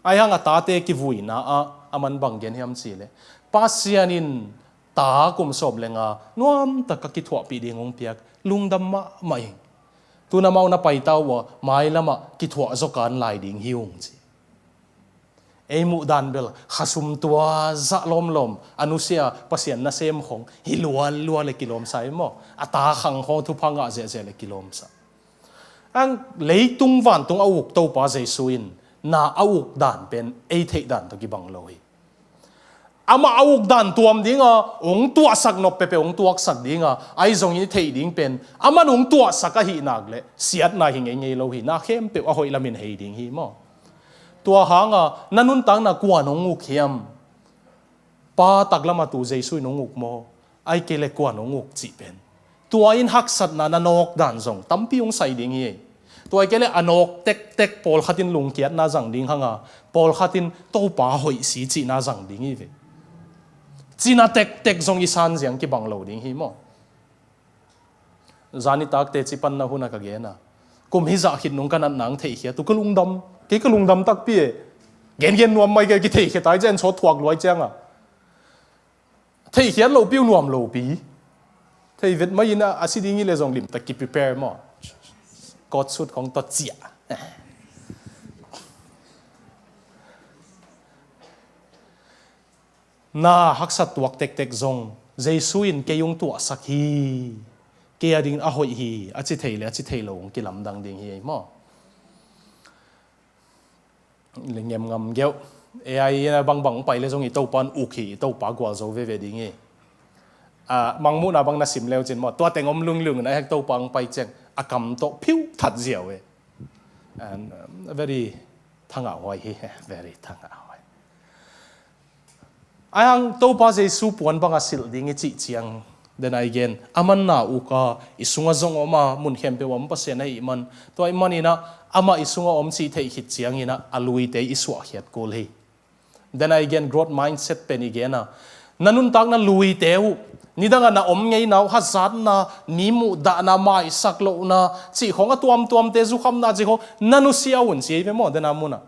A hang a tate kivuina ah a man bang gen hiam cih leh, Pasian in ta kum sawm le nga nuamtak a kithuahpih ding hong piak, lungdam mahmah ing. Tu-in amau na paita uh a, mailam ah kithuah zaw kan lai ding hi ung ci. Ei muhdan bel khasum tua zah lawmlawm, a nusia Pasian nasem khong hi lualua le kilawmsa hi maw. A ta khang khong thupha ngah ziahziah le kilawmsa. A hang leitung vantung a uk Topa Jesu in na a uk dan pen ei theih dan tawh kibang lo hi. Amah a uk dan tuam dinga hong tuahsak nop peuhpeuh hong tuaksak dinga, ahi zongin i theih ding pen, aman hong tuahsak ahih nak leh siatna hi ngeingei lo hi. Na khempeuh a hoih lamin hei ding hi maw. Tua hanga na nuntakna kuan hong uk hiam? Pa taklam a tu Jesu in hong uk maw? Ahih kei leh kuan hong uk cih pen, tua in haksatna na nawk dan zong tampi hong sai ding hi. Tua ahih kei leh a nawk tektek pawlkhat in lungkiatna zang ding hanga, pawlkhat in Topa hoih si cihna zang ding hi ve. Cina tektek zong i san ziang kibang lo ding hi maw. Zanitak teci panna hun a ka gen a, kum hizah khit nung ka natna hong theihkhiat uh ka lungdam. Kei ka lungdam takpi e. Gengen nuam mai kei, kitheihkhiat ai zen sawt thuak luai cianga. Theihkhiat lopi uh nuam lopi. Thei vet mai inah a si ding hi leh zong limtak ki prepare maw. Coat suit khong tawh ciah. Na haksat tuak tektek zong Jesu in kei hong tuahsak hi. Kei a dingin a hoih hi a ci thei le a ci thei lo hong kilamdang ding hi ei maw. Lingem ngam geuh. A I na bangbang pai le zong i Topa in uk hi, i Topa gualzo veve ding hi. A, mangmuhna bang na sim leu cin maw, tua teng om lunglung na hek Topa ang pai ciang a kam tawh phiu that ziau e. And, um, very thangah huai hi, very thangah huai. A hang Topa Jesu puan banga silh ding i cih ciang, den a i gen, aman na uk a, i sunga zong om a, mun khempeuh a om Pasian ahih man, tua ahih maninah amah i sunga om cih theih khit cianginah a luite i suahkhiat kul hi. Den a i gen growth mindset pen i gen a, na nuntakna luite uh, nidangah na om ngeina uh, hazatna, mi muhdahna, maisak lohna cih khong, a tuamtuamte zukhamna cih khong na nusia un ci ei ve maw, den a munah.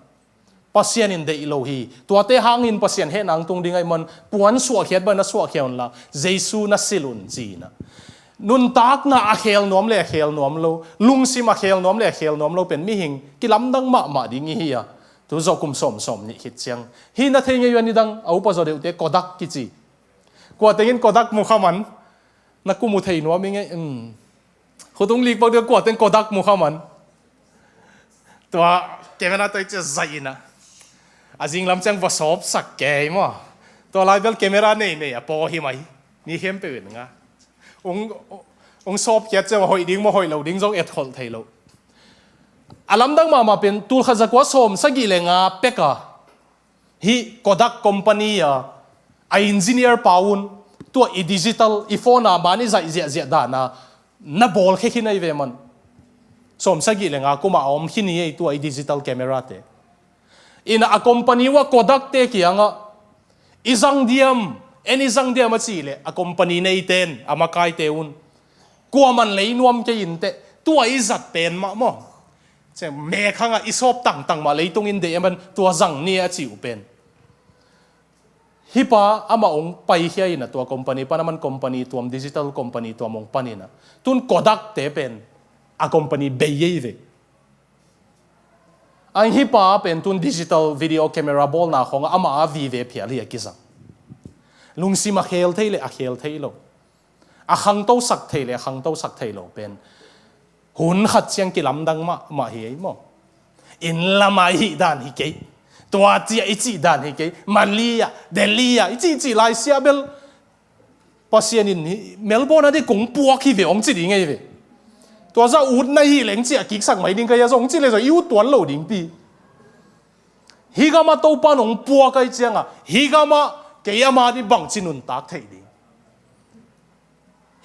Pasian in deih lo hi. Tuate hangin Pasian hehna ang tung ding ahih man puan suahkhiat bang na suahkhia unla, Jesu na silh un ci-inah. Nuntakna a khel nuam le a khel nuam lo, lungsim a khel nuam le a khel nuam lo pen mihing kilamdang mahmah ding i hi a. Tu zawh kum sawmsawm nih khit ciang hi na thei ngei uh a, nidang a upa zaw deuhte Kodak kici. Kua tengin Kodak mu kha man, na ku mu thei nuam i ngei. Khutung lik bak deuh kua teng Kodak mu kha man. Tua camera tawh i cia zaih inah a zinglam ciang va sawpsak kei maw. Tua lai bel camera nei nei a paw hi mai. Ni khempeuh in nga. Ung, ung sawpkhiat ciang a hoih ding maw hoih lo ding zong etkholh thei lo. A lamdang mahmah pen tulkhat zakua sawm sagih le nga peka hih Kodak company a, a engineer pa un tua i digital, i phone a man i zaih ziahziah dana na bawl khe khin ahi ve man. Sawm sagih le nga kumah a om khin hi ei tua i digital camera te. Inah a company uh a Kodak te kiangah i zang diam, en i zang diam a cih leh a company neiten a makaite un kuaman lei nuam kei inteh, tua i zat pen mah maw. Mek hangah i sawp tangtang mah leitung in deih a man tua zang ni a cih uh pen. Hih pa amah hong paikhia inah tua company pan, aman company tuam, digital company tuam hong pan inah. Tun Kodak te pen a company bei ei ve. Ang hih pa pen tun digital video camera bawlna khawngah amah a vive phial hi a kizang. Lungsim a khel thei le a khel thei lo, a khangtosak thei le a khangtosak thei lo pen hun khat ciang kilamdang mahmah hi ei maw. Inn lamah i hih dan hi kei, tua ciah i cih dan hi kei, Manila ah, Delhi ah i cihcih lai siah bel Pasian in hih Melbourne a ding kong puak hi ve hong ci ding ei ve. Tua zah ut na hih leng ciah kiksak mai ding ka hia zong ci le zong i ut tuan lo ding pi. Hih gamah Topa in hong puak ahih ciangah hih gamah kei ama ding bangci nuntak theih ding.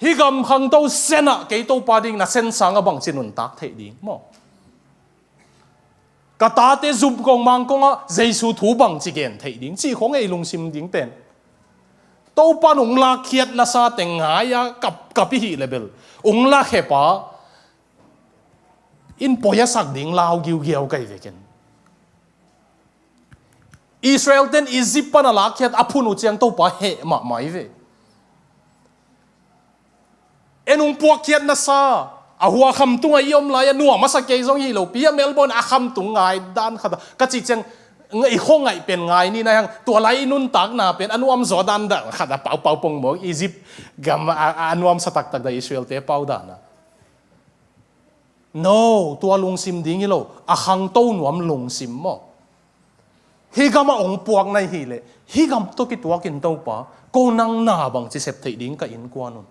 Hih gam khangto senah kei Topa ding na sen sangah bangci nuntak theih ding maw. Ka tate zumkong mangkongah Jesu thu bangci gen theih ding cih khawng ei lungsim ding pen. Topa in hong lakkhiat nasa teng ngai-a kap, kap i hih le bel hong lakhia pa in poi a sak ding lau giugiau kai vekin. Israel ten Egypt pan a lakkhiat a phun uh ciang Topa heh mahmah i ve. En hong puakkhiat nasa, a hua khamtung a i om lai a nuam a sa kei zong hi lo pi a Melbourne a khamtung ngai dan khat a ka cih ciang i khuangaih pen ngai ni na hiang tua lai i nuntakna pen a nuam zaw dan dan khat a paupau pongmawk Egypt gam a, a nuamsa taktak da Israel te pau dan a. No, tua lungsim ding hi lo, a khangto nuam lungsim maw. Hih gamah hong puak na i hih leh hih gam tawh kituakin Topa ko nang na bangci sep theih ding ka innkuan un.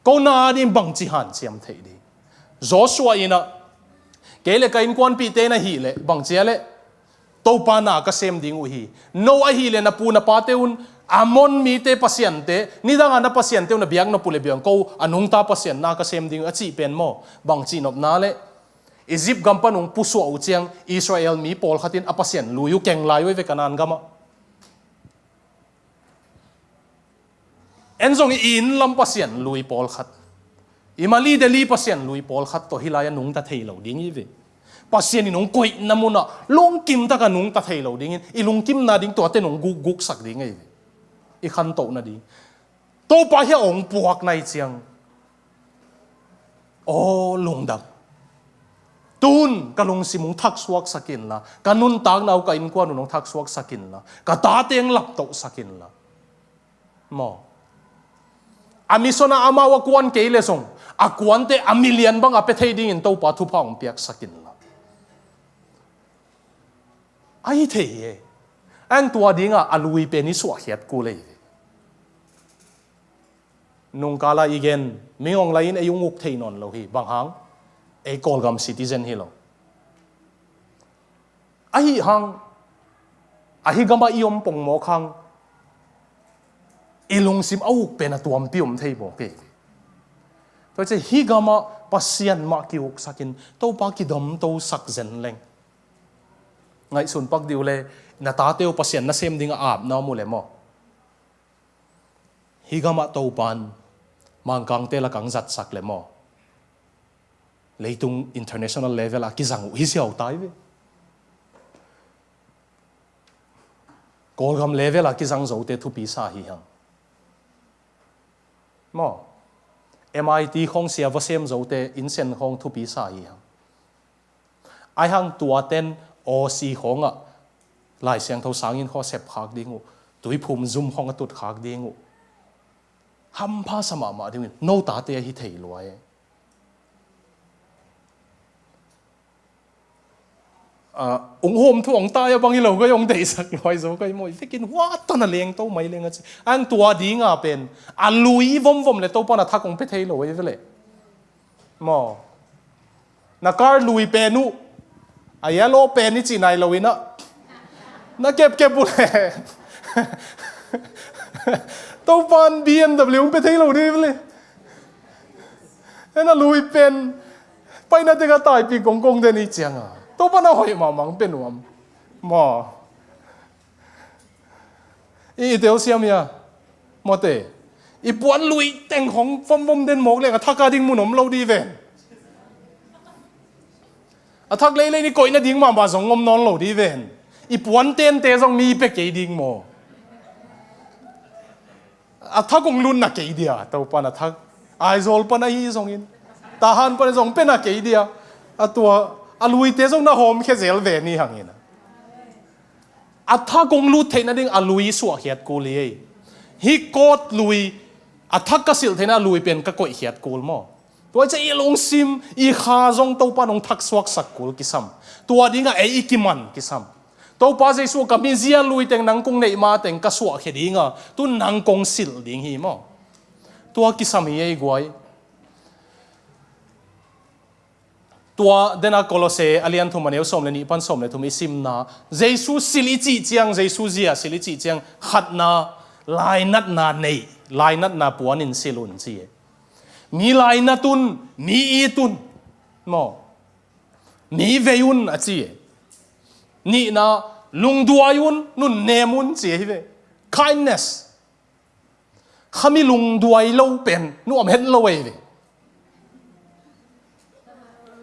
Ko na ding bangci hanciam theih ding. Joshua in ah kei le ka innkuanpihte na hih leh bangci a leh Topa na ka sem ding uh hi. No ahih leh na pu na pate un Amon mite pasiante, nidangah na pasiante uh na biak nop uh le biang ko a nungta pasian na ka sem ding uh a cih pen maw. Bangci nopna leh Egypt gam pan hong pusuah uh ciang Israel mi pawlkhat in a pasian lui uh keng lai uh ei ve Kanaan gamah. En zong i inn lam pasian lui pawlkhat, i Mali Delhi pasian lui pawlkhat tawh hih lai-ah nungta thei lo ding i ve. Pasian in hong koihna munah lungkim takah nungta thei lo dingin i lungkimna ding tuate nong gukguksak ding i ve. I khantoh nading Topa hiah hong puak na i ciang. Aw lungdam. Tun ka lungsim hong thaksuaksak inla, ka nuntakna uh ka innkuan un hong thaksuaksak inla, ka tate hong laptohsak inla. Maw. A mission ah amau a kuan kei le zong a kuante a million bang a pia thei dingin Topa thupha hong piaksak inla. A hi thei e. Ang tua dingah a lui pen i suahkhiat kul ei ve. Nungkala i gen mingong lai-in ei ung uk thei nawn lo hi bang hang. Ei Kawlgam citizen hi lo. Ahi hang ahi gamah i om pongmawk hang i lungsim a uk pen a tuampi om thei bawk ei. Tua ci hi gamah Pasian mah kiuksakin Topa kidomtosak zen leng. Ngaihsun pak dih uh le na tate uh Pasian nasem dingah apna om uh le maw. Hi gamah Topan Mangkangte lakang zatsak le maw. Leitung international level a kizang uh hi siau tai ve. Kawlgam level a kizang zote thupi sa hi hang. Maw. M I T khawng sia va sem zote innsen khawng thupi sa hi hang. Ai hang tuaten awsi khawngah Lai Siangtho sangin khaw sepkhak ding uh, tuiphum zum khawng a tutkhak ding uh. Hampha sa mahmah ding uh, no tate ahi thei luai. Ung hawm thu ong tai a bang hi lo kai ong deihsak luai zo kai maw i vekin hua ton a leng to mai leng a ci. Ang tua dinga pen a lui i vomvom le Topan a thak ong pe thei lo i ve le. Maw. Na kar lui pen uh a yellow pen i ci nai lo inah na kepkep uh le Topan B M W pe thei lo ding le. Ena lui pen paina teka taipi kongkong den i cianga Topan a hoih mahmang pe nuam. Maw. I i telsiam ia mawte i puan lui teng khong fomfom den mawk leng a thaka ding mun om lo di ven. A thak leilei ni koihna ding mahmah zong om nawn lo di ven. I puan tente zong mi pe kei ding maw. A thak ong lutna kei dia Topan a thak Aizawl pan ahi zongin Tahan pan zong pena kei dia. A tua A luite zong na hawmkhia zel ve ni hang in a. A thak hong lut theih nading a lui suahkhiat kul hi ei. Hih coat lui, a thak ka silh theihna a lui pen ka koihkhiat kul maw? Tua ciang i lungsim, i kha zong Topa in hong thaksuaksak kul kisam. Tua dingah ei i kiman kisam. Topa Jesuh, ka mizia lui teng nang kong neih ma teng ka suahkhia dinga, tu nang kong silh ding hi maw? Tua kisam hi ei guai. Tua dena Kolose a lian thum a neu sawm le nih pan sawm le thum i simna, Jesuh silh i cih ciang, Jesuh zia silh i cih ciang, khatna, lainatna neih, lainatna puanin silh un ci e. Mi lainat un, mi it un, maw? Mi vei un a ci e. Nihna, lungduai un, nunnem un ci e hi ve. Kindness. Khami lungduai lo pen nuam het lo ei ve.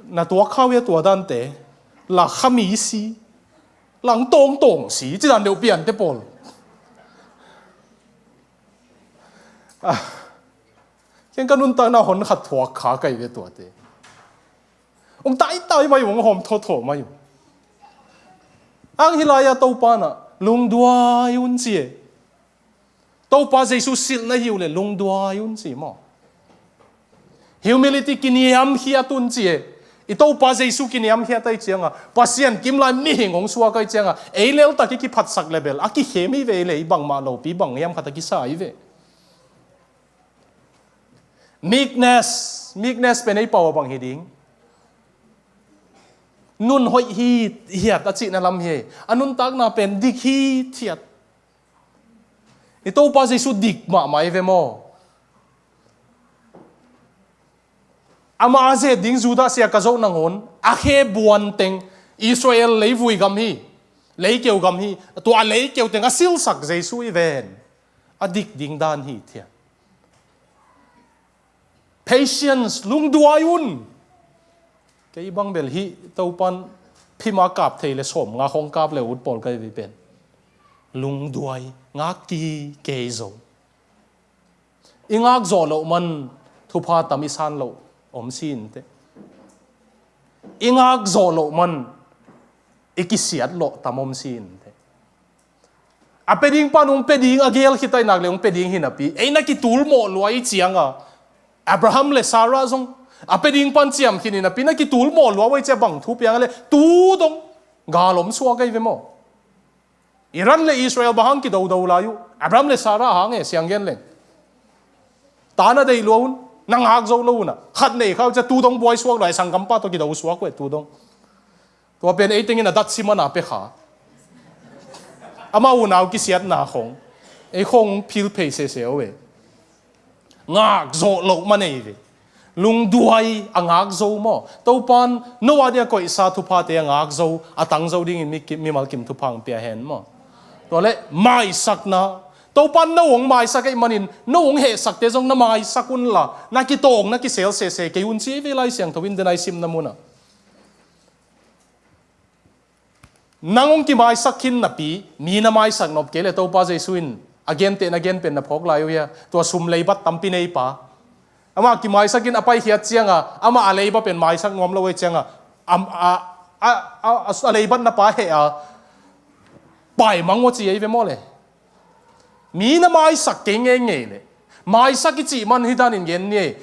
Na tuak khau ia tua dante. La khami si, lang tawngtawng si, ci dan deuh piante pawl. Ah, ken ka nuntakna hon khat thuak kha kai ve tuate. Ong taitai mai ung, hawm thawthaw mai ung. Ang hi lai-a Topa na lungduai un ci e. Topa Jesuh silhna hi uh le lungduai un ci maw? Humility, kiniamkhiat un ci e. I Topa Jesuh kiniamkhiat ai cianga, Pasian kimlai mihing hong suak ai cianga, ei leltak i kiphatsak le bel a kikhem hi ve, i lei bangmah lopi bang hiam khat a kisa hi ve. Meekness, meekness pen ei pau a bang hi ding? Nun hoih hithiat a cihna lam hi. A nuntakna pen dik hithiat. I Topa Jesuh dik mahmah i ve maw? Amah a zet ding Judas sia ka zoh nangawn, a khe buan teng Israel leivui gam hi, leikeu gam hi, tua a leikeu teng a silsak Jesuh i ven. A dik ding dan hithiat. Patience, lungduai un. Kei bang bel hih Topan phima kap thei le sawm nga hong kap le ut pawl kai vi pen. Lungduai, ngak ki kei zo. I ngak zawh loh man thupha tam i san loh om si inteh. I ngak zawh loh man i kisiat loh tam om si inteh. A pia ding pan hong pia ding a gel khit ai nak le hong pia ding hi napi, ei na kitul mawh lua i cianga, Abraham le Sarah zong a pia ding pan ciam khin hi napi, na kitul mawh lua uh ai cia bang thu piang a le tu dong gal om suak ai ve maw? Iran le Israel bang hang kidodo lai uh, Abraham le Sarah hang e siang gen leng. Ta na deih lua un, na ngak zo lo un a, khat nei khau cia tu dong buai suak lua, i sanggampa tawh kido suak uh e tu dong. Tua pen ei tengin a datsi mana pia kha. Ama unau kisiatna khong ei khong phil phei sese uh e. Ngak zawh loh man ei ve. Lungduai a ngak zo maw? Topan Noah dia koihsa thuphate a ngak zo, a tang zo dingin mi ki-, mimal kim thupha hong pia hen maw? Tua le maisakna. Topan no hong maisak ei manin no hong hehsakte zong na maisak unla, na kitawng na kisel sese kei un ci ei ve Lai Siangtho in dena i simna muna. Nang hong kimaisak khin napi, mi na maisak nop kei le Topa Jesuh in a genteh na gen pen na phawk lai uh hia? Tua sum leibat tampi neipa. Amah kimaisak in a paikhiat cianga, amah a leiba pen maisak nuam lo ei cianga, a, a, a, a, a leibat na pa heh a, paimang uh ci ei ve maw le? Mi na maisak kei ngeingei le. Maisak i cih man hi danin gen ni ei.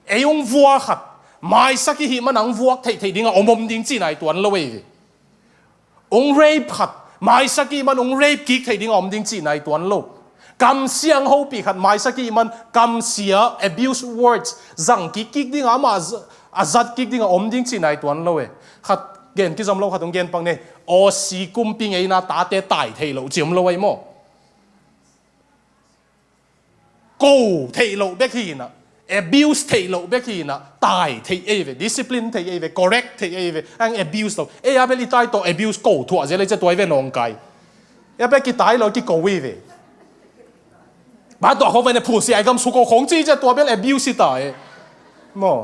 Ei hong vuak khat. Maisak i hih man a hong vuak theihtheih dinga om om ding cihna i tuan lo ei ve. Hong rape khat. Maisak i hih man hong rape kik theih dinga om ding cihna i tuan lo. Kamsia hong hopih khat. Maisak i hih man kamsia, abuse words, zang kik kik dinga, amah a z-, a zat kik dinga om ding cihna i tuan lo e. Khat gen kizom lo khat hong gen pak ni. Aussie kumpi ngeina tate tai thei lo ci om lo ei maw? Ko theih loh bek hi inah, abuse theih loh bek hi inah, tai theih ei ve, discipline theih ei ve, correct theih ei ve, ang abuse lo. Ei a bel i tai tawh abuse ko thuah zel ei cia tua i ve nawngkai. Ei a bel kitai lo kiko i ve. Ba tua khong ve ne phusia i gam su ko khong ci cia tua bel abuse i ta e. Maw.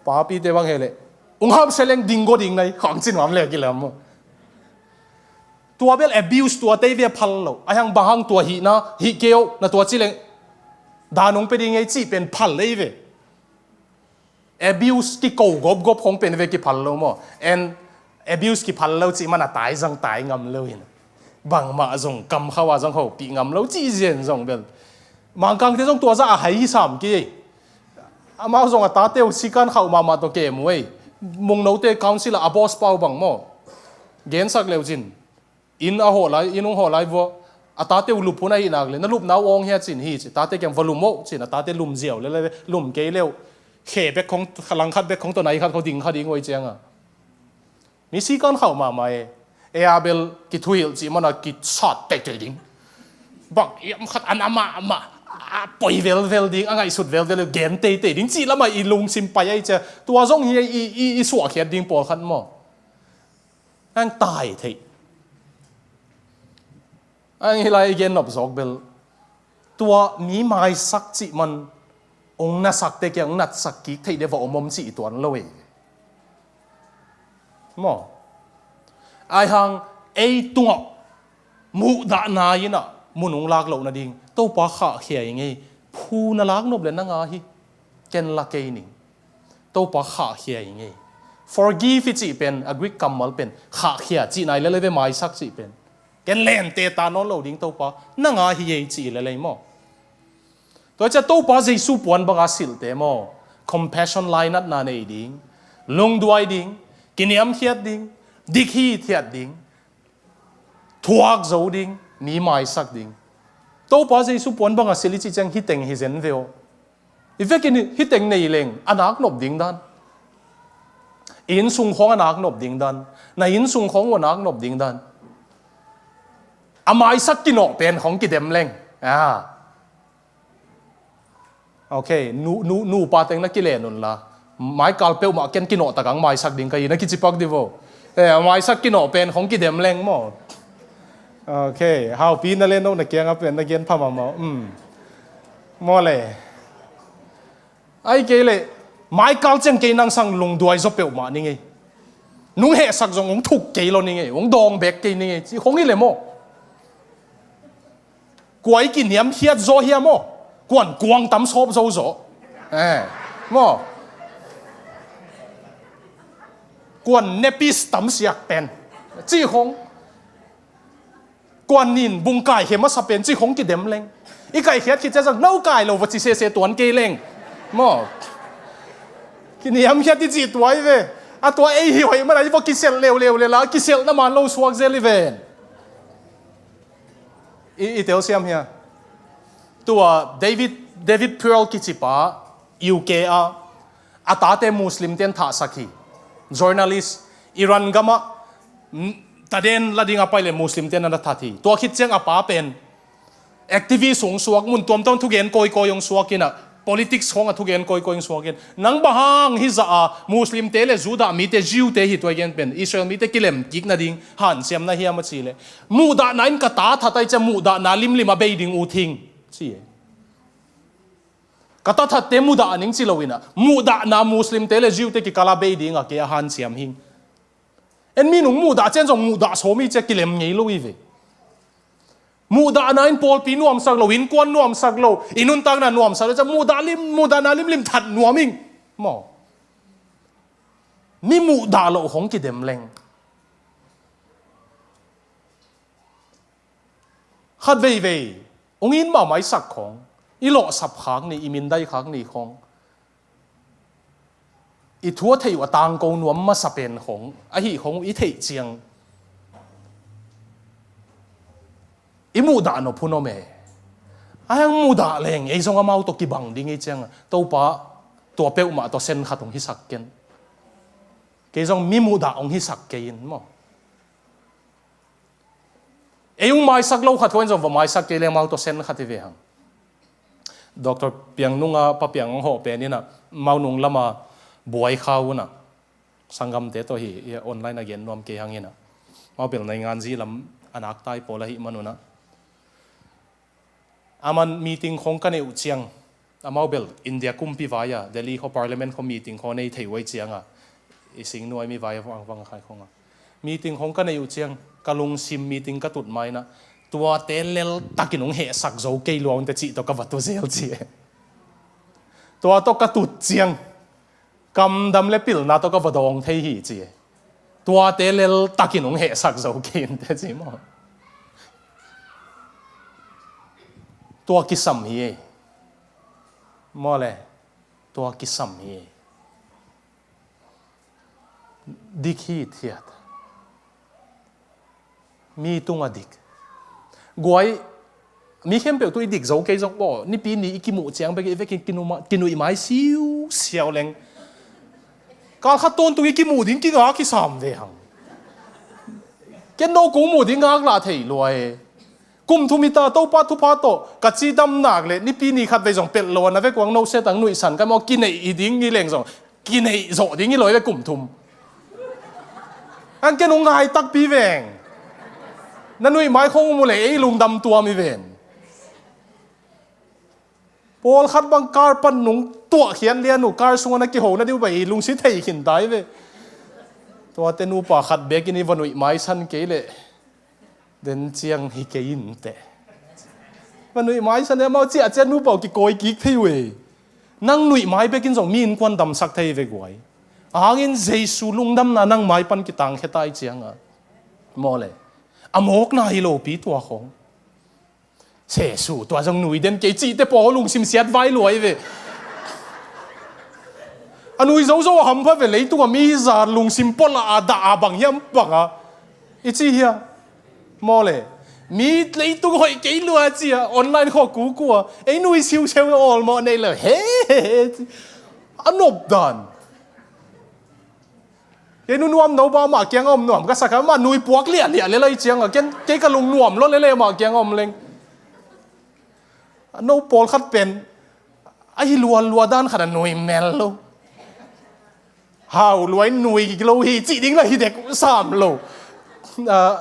Papite bang he leh. Ung ham seleng ding go ding nai khang cin mam le kilam maw. Tua bel abuse tua tei ve phal lo. Ai hang bang hang tua hih na, hih keu, na tua ci leng. Dan ung pe ding ei ci pen phal lei ve. Abuse kiko gopgop khong pen ve kiphal lo maw. And abuse kiphal lo cih man a tai zang tai ngam lo in. Bangmah zong kam khau a zang khopih ngam lo cih zen zong bel. Mangkangte zong tua zah a hai hi sam kei. Amau zong a tate uh sikan khauh mahmah tawh kem uh ei. Mungnote council ah a boss pau bang maw. Gensak leu cin. Inn a hawh lai, inn hong hawh lai vua. A tate uh lup hun ahih nak le, na lupna uh awng hia cin hi ci. Tate kiang va lum oh cin, a tate lum ziau le le, lum kei leu. Khe bek khong, langkhat bek khong tawh nai khat khong ding kha ding uh ei cianga. Mi sikan khauh mahmah e. Ei a bel kithuhilh cih mana kisat teitei ding. Bang hiam khat a na mahmah, a poi velvel ding, a ngaihsut velvel ding, gen teitei ding cih lamah i lungsim pai ahi cia. Tua zong hi i, i, i suahkhiat ding pawlkhat maw. Ang tai theih. Ang hi lai i gen nop zawk bel. Tua mi maisak cih man ong nasakte kiang ong natsak kik theih deuh va om om cih i tuan lo ei. Maw. Ai hang ei tungah muhdahna inah mun ong lak loh nading Topa khahkhia i ngei. Phu na lak nop le nanga hi. Ken la kei ning. Topa khahkhia i ngei. Forgive i cih pen, a Greek kammal pen khahkhia cih nai lele ve, maisak cih pen. Ken lente ta nawn lo ding Topa, nanga hi ei cih lele maw. Tua cia Topa Jesu puan banga silhte maw. Compassion lainatna nei ding, lungduai ding, kiniamkhiat ding, dik hithiat ding, thuak zo ding, mi maisak ding. Topa Jesu puan banga silh i cih ciang hiteng hi zen ve aw. I vekin hiteng nei leng a nak nop ding dan. I innsung khawng a nak nop ding dan. Na innsung khawng uh a nak nop ding dan. A maisak kinawh pen khawng kidem leng. Ah. Ok, nu, nu, nupa teng na kilen un la. Maikal peuhmah ken kinawh takang maisak ding ka hi na kici pak di vo. Eh, a maisak kinawh pen khawng kidem leng maw. Ok, haupi na len uh na kianga pen na gen pha mahmah uh. Um. Maw le. Ai kei le, maikal ciang kei nang sang lungduai zaw peuhmah ning ei. Nung hehsak zong ong thuk kei lo ning ei, ong dawng bek kei ning ei, ci khong hi le maw. Kua i kiniamkhiat zaw hiam aw? Kuan kuang tam sawp zo zaw. Eh, maw. Kuan nepis tam siak pen. Ci khong. Kuan nin bungkai he masa pen ci khong kidem leng. I kaikhiat khit ciang zang, no kai lo va ci sese tuan kei leng. Maw. Kiniamkhiat i cih tua i ve. A tua ei hi hoih mana i va kiselh leuleu le la, kiselh na man lo suak zel i ven. I, i telsiam hia. Tua David, David Pearl kicipa, U K a, a tate Muslim ten thahsak hi. Journalist, Iran gama, mm, taden la ding a pai le Muslim ten a na that hi. Tua khit ciang a pa pen, activist hong suak, mun tuamtuam thugen kawikawi hong suak inah, politics khawng a thugen kawikawi hong suak in. Nang bang hang hi zah a, Muslim te le Judah mite, Jew te hi tua i gen pen, Israel mite kilem kik nading, hanciam na hiam a ci le. Muhdahna in ka ta that ai cia muhdahna limlim a bei ding uh thing. Ci e. Ka ta thatte mudah a ning ci lo inah, muhdahna Muslim te le Jew te kikala bei ding a kei a hanciam hing. En mi nung muhdah cian zong muhdah sawm i cia kilem ngei lo i ve. Muhdahna in pawlpi nuamsak lo, innkuan nuamsak lo, i nuntakna nuamsak lo, cia muhdah lim, muhdahna limlim that nuam ing. Maw. Mi muhdah lo hong kidem leng. Khat veivei, ong in mahmah i sak khawng, i lawhsap khak ni, i mindai khak ni khawng. I thu a theih uh a tangko nuam masa pen khawng, ahi khawng uh i theih ciang. I muhdah nop hun om e. A hang muhdah leng, ei zong amau tawh kibang ding i ciang. Topa, tua peuhmah tawh sen khat hong hisak ken. Kei zong mi muhdah hong hisak kei in maw. Ei ung maisak lo khat khawng zong va maisak kei leng mau tawh sen khat hi ve hang. Doctor Piang nunga Pa Piang ang hawh pen inah mau nung lama buai kha unah. Sanggamte tawh hi, online a gen nuam kei hang inah. Mau bel naingan zi lam a naktai pawl ahih man unah. Aman meeting khawng ka neih uh ciang, amau bel India kumpi vai-a, Delhi khaw parliament khaw meeting khaw nei thei uh ai cianga, i singnuai mi vai vangvang a khai khawnga. Meeting khawng ka neih uh ciang, ka lungsim meeting ka tut mainah, tuate lel takin hong hehsak zo kei luangte cih tawh ka va tu zel ci e. Tua tawh ka tut ciang, Kamdam le pilna tawh ka va dawng thei hi ci. Tuate lel takin hong hehsak zo kei inteh ci maw. Tua kisam hi ei. Maw le, tua kisam hi ei. Dik hithiat. Mi tungah dik. Guai, mi khempeuh tu i dik zo kei zong maw, Nipi ni i kimuh ciang bek i vekin kinuma-, kinuih mai siusiau leng. Kal khat tawntung i kimuh ding kingak kisam ve hang. Ken no kong muh ding ngak lah thei lua e. Kum thum hi ta, Topa thupha tawh ka cidam nak le Nipi ni khat vei zong pelh lo a, na vek uang no setang nuihsan ka maw, kineih hi ding hi leng zong kineih zawh ding hi lo e kum thum. An ken hong ngai takpi veng. Na nuih mai khong mu le ei lungdam tuam hi ven. Pawlkhat bang kar pan nung tuah khiat lian uh, kar sungah na kiho na diu bai lungsi thei khin tai ve. Tuate nupa khat bekin i va nuih maisan kei leh den ciang hi kei inteh. Va nuih maisan leh amau ciah ciah nupa uh kikawi kik thei uh e. Nang nuih mai bekin zong mi innkuan damsak thei ve guai. Ahangin Jesu lungdamna nang mai pan kitangkhia tai cianga maw le, a mawkna hi lopi tua khong. Jesu, tua zong nui den kei cihte pawl lungsim siat vai luai ve. A nui zozo a hampha ve, leitung a mi hi zat lungsim pawlah a dah a bang hiam banga i ci hia? Maw le, mi leitung hoih kei lua ci a online khaw kukua ei nui siuseu awlmawh nei lo he he he ci. A nop dan. Kei nu nuam no ba mah kiang a om nuam ka sak a, mah nui puak liahliah le lai ciang a, ken kei ka lung nuam lo le le mah kiang a om leng. No pawlkhat pen a hi lualua dan khat a nui mel lo. Hau luai nui lo hi cih ding la hi dek sam lo. Ah,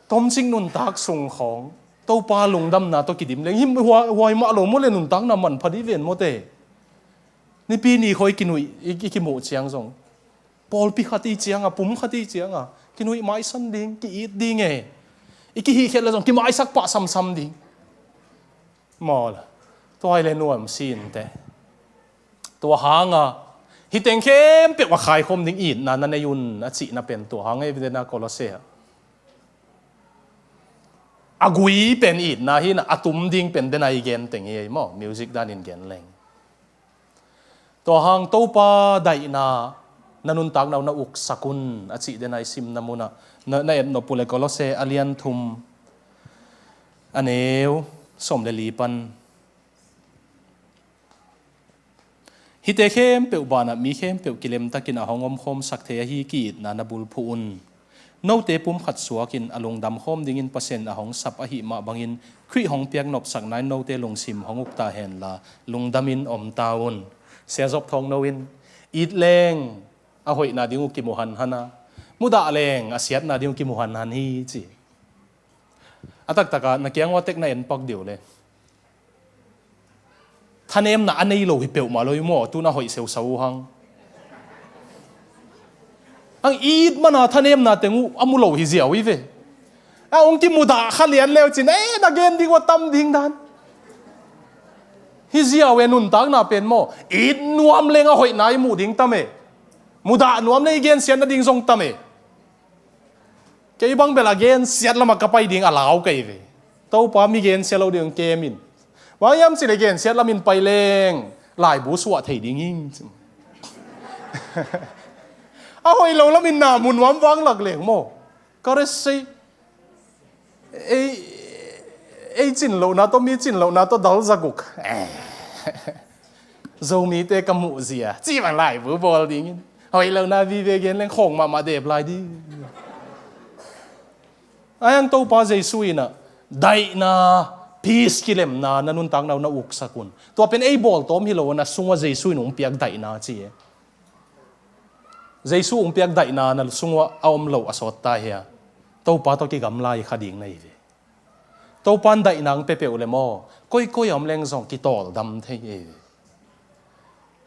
tomcik nuntak sung khawng Topa lungdamna tawh kidim leng hi huai, huai mah lo maw le nuntakna manpha dih ven mawte. Nipi ni khawi kinuih i, i kimuh ciang zong pawlpi khat i cianga, pum khat i cianga kinuih maisan ding, ki-it ding e. I kihihkhiat le zong kimaisak pah samsam ding. Maw le, tua hi le nuam sinte. Tua hanga hih teng khempeuh a khaikhawm ding itna na nei un a cihna pen tua hang ei ve dena Kolose ah. A gui pen itna hi na, a tum ding pen dena i gen teng hi ei maw, music danin gen leng. Tua hang Topa daihna na nuntakna uh na uksak un a cih dena i simna munah na, na etnop uh le Kolose a lian thum a neu sawm le li pan. Hihte khempeuh banah mi khempeuh kilemtakin a hong omkhawmsak thei ahi ki-itna na bulphuh un. Note pumkhat suakin a lungdamkhawm dingin Pasian a hong sap ahih mah bangin Khrih hong piak nopsakna in note lungsim hong ukta henla lungdamin omta un. Sia Zop Thawng No in it leng a hoihna ding uh kimu hanhan a, mudah leng a siatna ding uh kimu hanhan hi ci. A taktakah na kiang ua tek na en pak deuh le thanemna a nei lo hi peuhmah lo hi maw, tun a hoih seusau uh hang. Ang it mana thanemna teng uh a mu lo hi ziau hi ve. A hong kimudah kha lian leu cin, eh, na gen ding ua tam ding dan. Hi ziau e nuntakna pen maw, it nuam leng a hoihna i muh ding tam e. Mudah nuam leng i gensiat nading zong tam e. Kei bang bel a gensiat lamah ka pai ding a lau kei ve. Topa mi gensia lo ding kem in. Bang hiam cih le gensiat lamin pai leng laibu suah thei ding hi. A hoih lo lamin na mu nuam vang lak leng maw. Ka resi ei, ei cin lohna tawh mi cin lohna tawh dal zaguk. Eh. Zomite ka muh zia cih bang laibu bawl dingin hoih lohna vive gen leng khawng mahmah dep lai ding. Ai ang Topa Jesu in ah daihna, peace, kilemna na nuntakna uh na uksak un. Tua pen ei bawltawm hi lo a, na sungah Jesu in hong piak daihna ci e. Jesu hong piak daihna na sungah a om lo a sawt ta hia? Topa tawh kigamla i kha ding na hi ve. Topa in daihna hong pia peuh le maw, koikoi a om leng zong kitawldam thei e.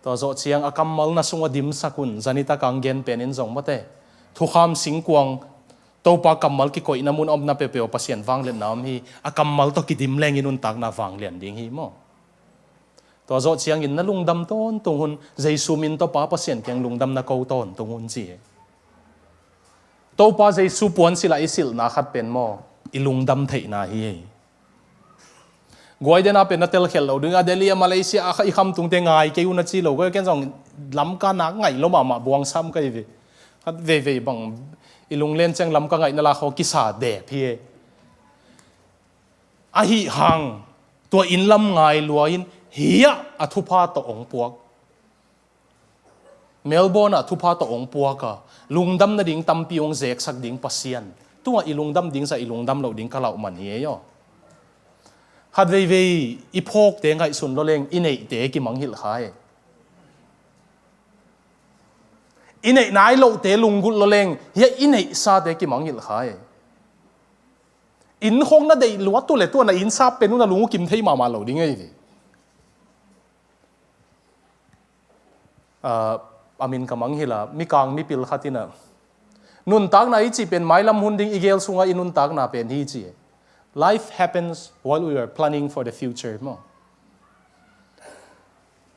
Tua zawh ciang a kammal na sungah dimsak un, zanitak ang gen pen in zong mawte. Thukham singkuang Topa kammal kikoihna mun a om na peuhpeuh Pasian vangliatna om hi. A kammal tawh kidim leng i nuntakna vanglian ding hi maw. Tua zawh ciangin na lungdam tawntung un, Jesu min tawh Pa Pasian kiang lungdam na ko tawntung un ci hi. Topa Jesu puansilh ah i silhna khat pen maw, i lungdam theihna hi. Guai dena pen na telkhialh loh ding a, Delhi a, Malaysia a, i khamtungte ngai kei un a ci lo. Guai ken zong Lamka nak ngaih lo mahmah buangsam ka hi ve. Khat veivei bang i lunglen ciang Lamka ngaihna la khaw kisa dep hi. Ahi hang tua inn lam ngai lua in hiah a thupha tawh hong puak. Melbourne ah thupha tawh hong puak a, lungdam nading tampi hong zeksak ding Pasian. Tua i lungdam ding zah i lungdam loh ding ka lauh man hi ei aw. Khat veivei i phawkte ngaihsun lo leng i neihte kimanghilh kha hi. I neih nai lohte lunggulh lo leng hiah i neihsate kimanghilh kha hi. Inn khawng na deih lua tu le tua na inn sap pen uh na lung uh kim thei mahmah lo ding ei ve. Ah, a min ka mangngilh a, mikang mipil khat in a, nuntakna i cih pen mailam hun ding i gel sungah i nuntakna pen hi ci. Life happens while we are planning for the future maw.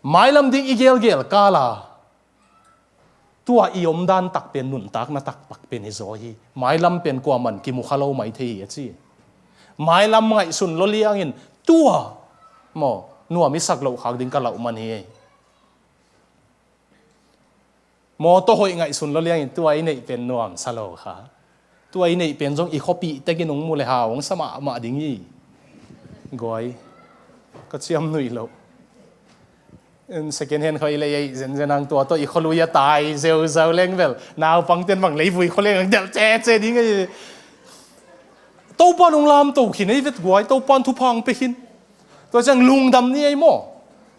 Mailam ding i gelgel kal a, tua i omdan tak pen nuntakna taktak pen hi zaw hi. Mailam pen kuaman kimu kha lo mai thei hi a ci. Mailam ngaihsun lo liangin tua maw, nuam i sak loh khak ding ka lauh man hi. Mawtaw hoih ngaihsun lo liangin tua i neih pen nuamsa lo kha. Tua i neih pen zong i khuapih tekin hong mu le hau hong sa mahmah ding hi. Guai, ka ciam nuih loh. Second hand khawi lei ei zenzen ang tua tawh i khualui a tai zeuzau leng bel naupangten bang leivui khua leng ang delh cece ding ei. Topan hong lamto khin ei vet guai, Topan thupha hong pia khin. Tua ciang lungdam ni ei maw?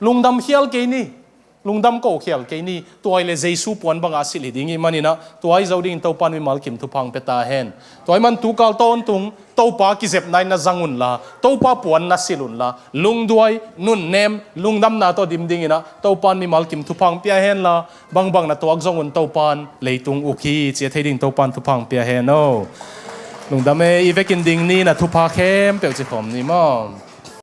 Lungdam khial kei ni. Lungdam ko khial kei ni. Tua i le Jesu puan bangah silh hi ding i maninah tua i zo dingin Topan mimal kim thupha hong pia ta hen. Tua i man tukal tawntung Topa kizepna in na zang unla, Topa puan na silh unla, lungduai, nunnem, lungdamna tawh dim dinginah Topan mimal kim thupha hong pia henla, bangbang na tuak zong un Topan leitung uk hi ci a thei ding Topan thupha hong pia hen o. Lungdam e, i vekin ding ni na thupha khempeuh ci khawm ni maw?